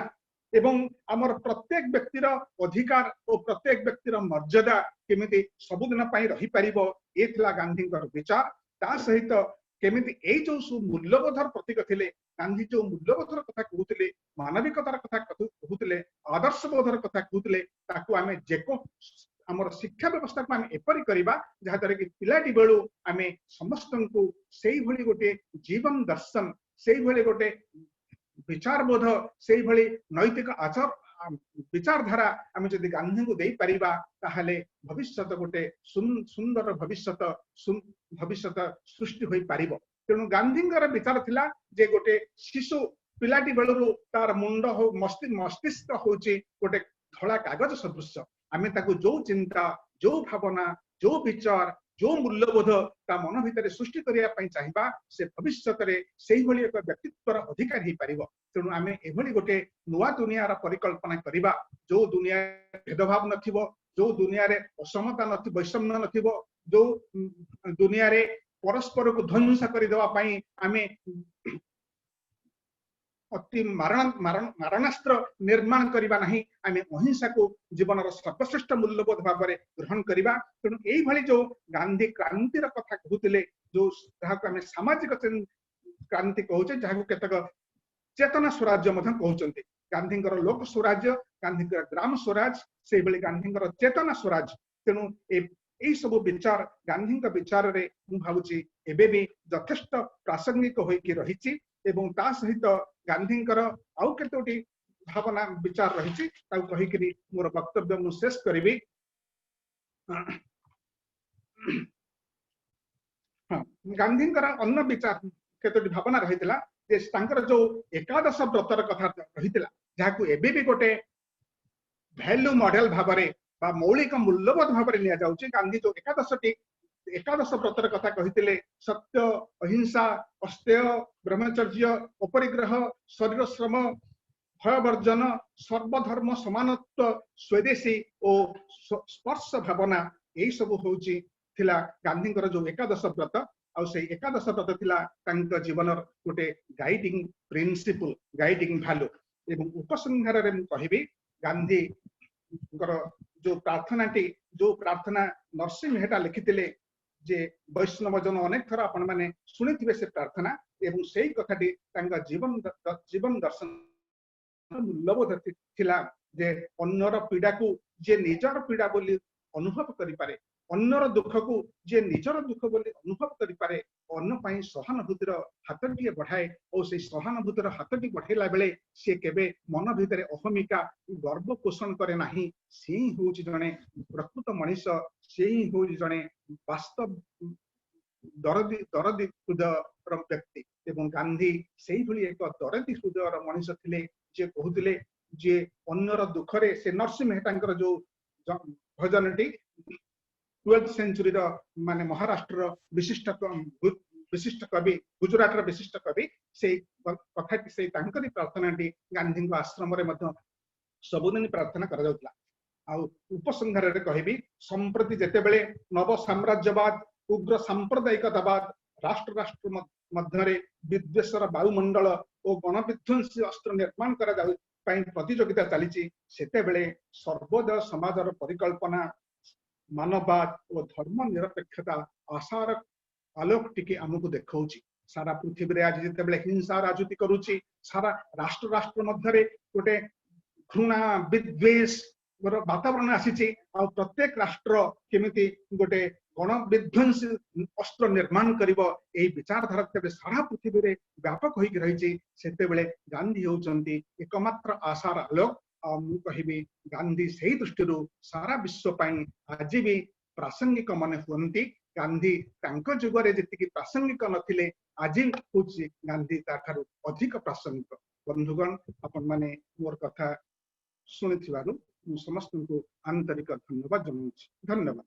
ଏବଂ ଆମର ପ୍ରତ୍ୟେକ ବ୍ୟକ୍ତିର ଅଧିକାର ଓ ପ୍ରତ୍ୟେକ ବ୍ୟକ୍ତିର ମର୍ଯ୍ୟାଦା କେମିତି ସବୁଦିନ ପାଇଁ ରହିପାରିବ, ଏ ଥିଲା ଗାନ୍ଧୀଙ୍କର ବିଚାର। ତା ସହିତ କେମିତି ଏଇ ଯୋଉ ସବୁ ମୂଲ୍ୟବୋଧର ପ୍ରତୀକ ଥିଲେ, ଗାନ୍ଧୀ ଯୋଉ ମୂଲ୍ୟବୋଧର କଥା କହୁଥିଲେ, ମାନବିକତାର କଥା କହୁଥିଲେ, ଆଦର୍ଶବୋଧର କଥା କହୁଥିଲେ, ତାକୁ ଆମେ ଆମର ଶିକ୍ଷା ବ୍ୟବସ୍ଥାକୁ ଆମେ ଏପରି କରିବା ଯାହାଦ୍ୱାରା କି ପିଲାଟି ବେଳୁ ଆମେ ସମସ୍ତଙ୍କୁ ସେଇଭଳି ଗୋଟେ ଜୀବନ ଦର୍ଶନ, ସେଇଭଳି ଗୋଟେ ବିଚାରବୋଧ, ସେଇଭଳି ନୈତିକ ଆଚାର ବିଚାରଧାରା ଆମେ ଯଦି ଗାନ୍ଧୀଙ୍କୁ ଦେଇପାରିବା, ତାହେଲେ ଭବିଷ୍ୟତ ଗୋଟେ ସୁନ୍ଦର ଭବିଷ୍ୟତ ସୃଷ୍ଟି ହୋଇପାରିବ। ତେଣୁ ଗାନ୍ଧୀଙ୍କର ବିଚାର ଥିଲା ଯେ ଗୋଟେ ଶିଶୁ ପିଲାଟି ବେଳରୁ ତାର ମୁଣ୍ଡ ହଉ ମସ୍ତିଷ୍କ ହଉଛି ଗୋଟେ ଧଳା କାଗଜ ସଦୃଶ। ଆମେ ତାକୁ ଯୋଉ ଚିନ୍ତା, ଯୋଉ ଭାବନା, ଯୋଉ ବିଚାର, ଯୋଉ ମୂଲ୍ୟବୋଧ ତା ମନ ଭିତରେ ସୃଷ୍ଟି କରିବା ପାଇଁ ଚାହିଁବା, ସେ ଭବିଷ୍ୟତରେ ସେଇଭଳି ଏକ ବ୍ୟକ୍ତିତ୍ୱର ଅଧିକାରୀ ହେଇପାରିବ। ତେଣୁ ଆମେ ଏଭଳି ଗୋଟେ ନୂଆ ଦୁନିଆର ପରିକଳ୍ପନା କରିବା, ଯୋଉ ଦୁନିଆରେ ଭେଦଭାବ ନଥିବ, ଯୋଉ ଦୁନିଆରେ ଅସମତା ନଥିବ, ବୈଷମ୍ୟ ନଥିବ, ଯୋଉ ଦୁନିଆରେ ପରସ୍ପରକୁ ଧ୍ୱଂସ କରିଦେବା ପାଇଁ ଆମେ ଅତି ମାରଣାସ୍ତ୍ର ନିର୍ମାଣ କରିବା ନାହିଁ, ଆମେ ଅହିଂସାକୁ ଜୀବନର ସର୍ବଶ୍ରେଷ୍ଠ ମୂଲ୍ୟବୋଧ ଭାବରେ ଗ୍ରହଣ କରିବା। ତେଣୁ ଏଇଭଳି ଯୋଉ ଗାନ୍ଧୀ କ୍ରାନ୍ତିର କଥା କହୁଥିଲେ, ଯୋଉ ଯାହାକୁ ଆମେ ସାମାଜିକ କ୍ରାନ୍ତି କହୁଛେ, ଯାହାକୁ କେତେକ ଚେତନା ସ୍ୱରାଜ୍ୟ ମଧ୍ୟ କହୁଛନ୍ତି, ଗାନ୍ଧୀଙ୍କର ଲୋକ ସ୍ୱରାଜ୍ୟ, ଗାନ୍ଧୀଙ୍କର ଗ୍ରାମ ସ୍ୱରାଜ, ସେଇଭଳି ଗାନ୍ଧୀଙ୍କର ଚେତନା ସ୍ୱରାଜ। ତେଣୁ ଏଇ ସବୁ ବିଚାର ଗାନ୍ଧୀଙ୍କ ବିଚାରରେ ମୁଁ ଭାବୁଛି ଏବେ ବି ଯଥେଷ୍ଟ ପ୍ରାସଙ୍ଗିକ ହୋଇକି ରହିଛି। ଏବଂ ତା ସହିତ ଗାନ୍ଧୀଙ୍କର ଆଉ କେତୋଟି ଭାବନା ବିଚାର ରହିଛି, ତାକୁ କହିକିରି ମୋର ବକ୍ତବ୍ୟ ମୁଁ ଶେଷ କରିବି। ହଁ, ଗାନ୍ଧୀଙ୍କର ଅନ୍ୟ ବିଚାର କେତୋଟି ଭାବନା ରହିଥିଲା ଯେ ତାଙ୍କର ଯୋଉ ଏକାଦଶ ବ୍ରତର କଥା ରହିଥିଲା, ଯାହାକୁ ଏବେ ବି ଗୋଟେ ଭ୍ୟାଲ୍ୟୁ ମଡେଲ ଭାବରେ ବା ମୌଳିକ ମୂଲ୍ୟବୋଧ ଭାବରେ ନିଆଯାଉଛି। ଗାନ୍ଧୀ ଯୋଉ ଏକାଦଶ ବ୍ରତର କଥା କହିଥିଲେ, ସତ୍ୟ, ଅହିଂସା, ଅସ୍ତେୟ, ବ୍ରହ୍ମଚର୍ଯ୍ୟ, ଅପରିଗ୍ରହ, ଶରୀର ଶ୍ରମ, ଭୟବର୍ଜନ, ସର୍ବଧର୍ମ ସମାନତ୍ୱ, ସ୍ୱଦେଶୀ ଓ ସ୍ପର୍ଶ ଭାବନା, ଏଇ ସବୁ ହଉଛି ଥିଲା ଗାନ୍ଧୀଙ୍କର ଯୋଉ ଏକାଦଶ ବ୍ରତ। ଆଉ ସେଇ ଏକାଦଶ ବ୍ରତ ଥିଲା ତାଙ୍କ ଜୀବନର ଗୋଟେ ଗାଇଡିଂ ପ୍ରିନ୍ସିପଲ, ଗାଇଡିଂ ଭ୍ୟାଲୁ। ଏବଂ ଉପସଂହାରରେ ମୁଁ କହିବି, ଗାନ୍ଧୀଙ୍କର ଯୋଉ ପ୍ରାର୍ଥନାଟି, ଯୋଉ ପ୍ରାର୍ଥନା ନରସିଂହ ମେହେଟା ଲେଖିଥିଲେ ଯେ ବୈଷ୍ଣବ ଜନ, ଅନେକ ଥର ଆପଣମାନେ ଶୁଣିଥିବେ ସେ ପ୍ରାର୍ଥନା, ଏବଂ ସେଇ କଥାଟି ତାଙ୍କ ଜୀବନ ଦର୍ଶନ ମୂଲ୍ୟବୋଧ ଥିଲା ଯେ ଅନ୍ୟର ପୀଡ଼ାକୁ ଯିଏ ନିଜର ପୀଡ଼ା ବୋଲି ଅନୁଭବ କରିପାରେ, ଅନ୍ୟର ଦୁଃଖକୁ ଯିଏ ନିଜର ଦୁଃଖ ବୋଲି ଅନୁଭବ କରିପାରେ, ଅନ୍ୟ ପାଇଁ ସହାନୁଭୂତିର ହାତଟିଏ ବଢାଏ, ଓ ସେଇ ସହାନୁଭୂତିର ହାତଟି ବଢେଇଲା ବେଳେ ସିଏ କେବେ ମନ ଭିତରେ ଅହମିକା ଗର୍ବ ପୋଷଣ କରେ ନାହିଁ। ସେ ହିଁ ହଉଛି ଜଣେ ପ୍ରକୃତ ମଣିଷ, ସେ ହିଁ ହଉଛି ଜଣେ ବାସ୍ତବ ଦରଦି ହୃଦୟର ବ୍ୟକ୍ତି। ଏବଂ ଗାନ୍ଧୀ ସେଇଭଳି ଏକ ଦରଦି ହୃଦୟର ମଣିଷ ଥିଲେ, ଯିଏ କହୁଥିଲେ ଯିଏ ଅନ୍ୟର ଦୁଃଖରେ, ସେ ନରସିଂହ ମେହେତାଙ୍କର ଯୋଉ ଭଜନଟି 12th ସେଞ୍ଚୁରୀର ମାନେ ମହାରାଷ୍ଟ୍ରର ବିଶିଷ୍ଟ କବି, ଗୁଜୁରାଟର ବିଶିଷ୍ଟ କବି, ସେଇ କଥାଟି, ସେଇ ତାଙ୍କରି ପ୍ରାର୍ଥନାଟି ଗାନ୍ଧୀଙ୍କ ଆଶ୍ରମରେ ମଧ୍ୟ ସବୁଦିନ ପ୍ରାର୍ଥନା କରାଯାଉଥିଲା। ଆଉ ଉପସଂହାରରେ କହିବି, ସମ୍ପ୍ରତି ଯେତେବେଳେ ନବ ସାମ୍ରାଜ୍ୟବାଦ, ଉଗ୍ର ସାମ୍ପ୍ରଦାୟିକତାବାଦ, ରାଷ୍ଟ୍ର ରାଷ୍ଟ୍ର ମଧ୍ୟରେ ବିଦ୍ୱେଷର ବାୟୁମଣ୍ଡଳ ଓ ଗଣବିଧ୍ୱଂସୀ ଅସ୍ତ୍ର ନିର୍ମାଣ କରାଯାଉ ପାଇଁ ପ୍ରତିଯୋଗିତା ଚାଲିଛି, ସେତେବେଳେ ସର୍ବୋଦୟ ସମାଜର ପରିକଳ୍ପନା, ମାନବାଦ ଓ ଧର୍ମ ନିରପେକ୍ଷତା ଆଶାର ଆଲୋକ ଟିକେ ଆମକୁ ଦେଖାଉଛି। ସାରା ପୃଥିବୀରେ ଆଜି ଯେତେବେଳେ ହିଂସା ରାଜୁତି କରୁଛି, ସାରା ରାଷ୍ଟ୍ର ରାଷ୍ଟ୍ର ମଧ୍ୟରେ ଗୋଟେ ଘୃଣା, ବିଦ୍ୱେଷ, ବାତାବରଣ ଆସିଛି ଆଉ ପ୍ରତ୍ୟେକ ରାଷ୍ଟ୍ର କେମିତି ଗୋଟେ ଗଣ ବିଧ୍ୱଂସୀ ଅସ୍ତ୍ର ନିର୍ମାଣ କରିବ, ଏହି ବିଚାରଧାରା ଯେତେବେଳେ ସାରା ପୃଥିବୀରେ ବ୍ୟାପକ ହୋଇକି ରହିଛି, ସେତେବେଳେ ଗାନ୍ଧୀ ହେଉଛନ୍ତି ଏକମାତ୍ର ଆଶାର ଆଲୋକ। ଆଉ ମୁଁ କହିବି, ଗାନ୍ଧୀ ସେଇ ଦୃଷ୍ଟିରୁ ସାରା ବିଶ୍ୱ ପାଇଁ ଆଜି ବି ପ୍ରାସଙ୍ଗିକ ମନେ ହୁଅନ୍ତି। ଗାନ୍ଧୀ ତାଙ୍କ ଯୁଗରେ ଯେତିକି ପ୍ରାସଙ୍ଗିକ ନଥିଲେ, ଆଜି ହଉଛି ଗାନ୍ଧୀ ତାଠାରୁ ଅଧିକ ପ୍ରାସଙ୍ଗିକ। ବନ୍ଧୁଗଣ, ଆପଣମାନେ ମୋର କଥା ଶୁଣିଥିବାରୁ ମୁଁ ସମସ୍ତଙ୍କୁ ଆନ୍ତରିକ ଧନ୍ୟବାଦ ଜଣାଉଛି। ଧନ୍ୟବାଦ।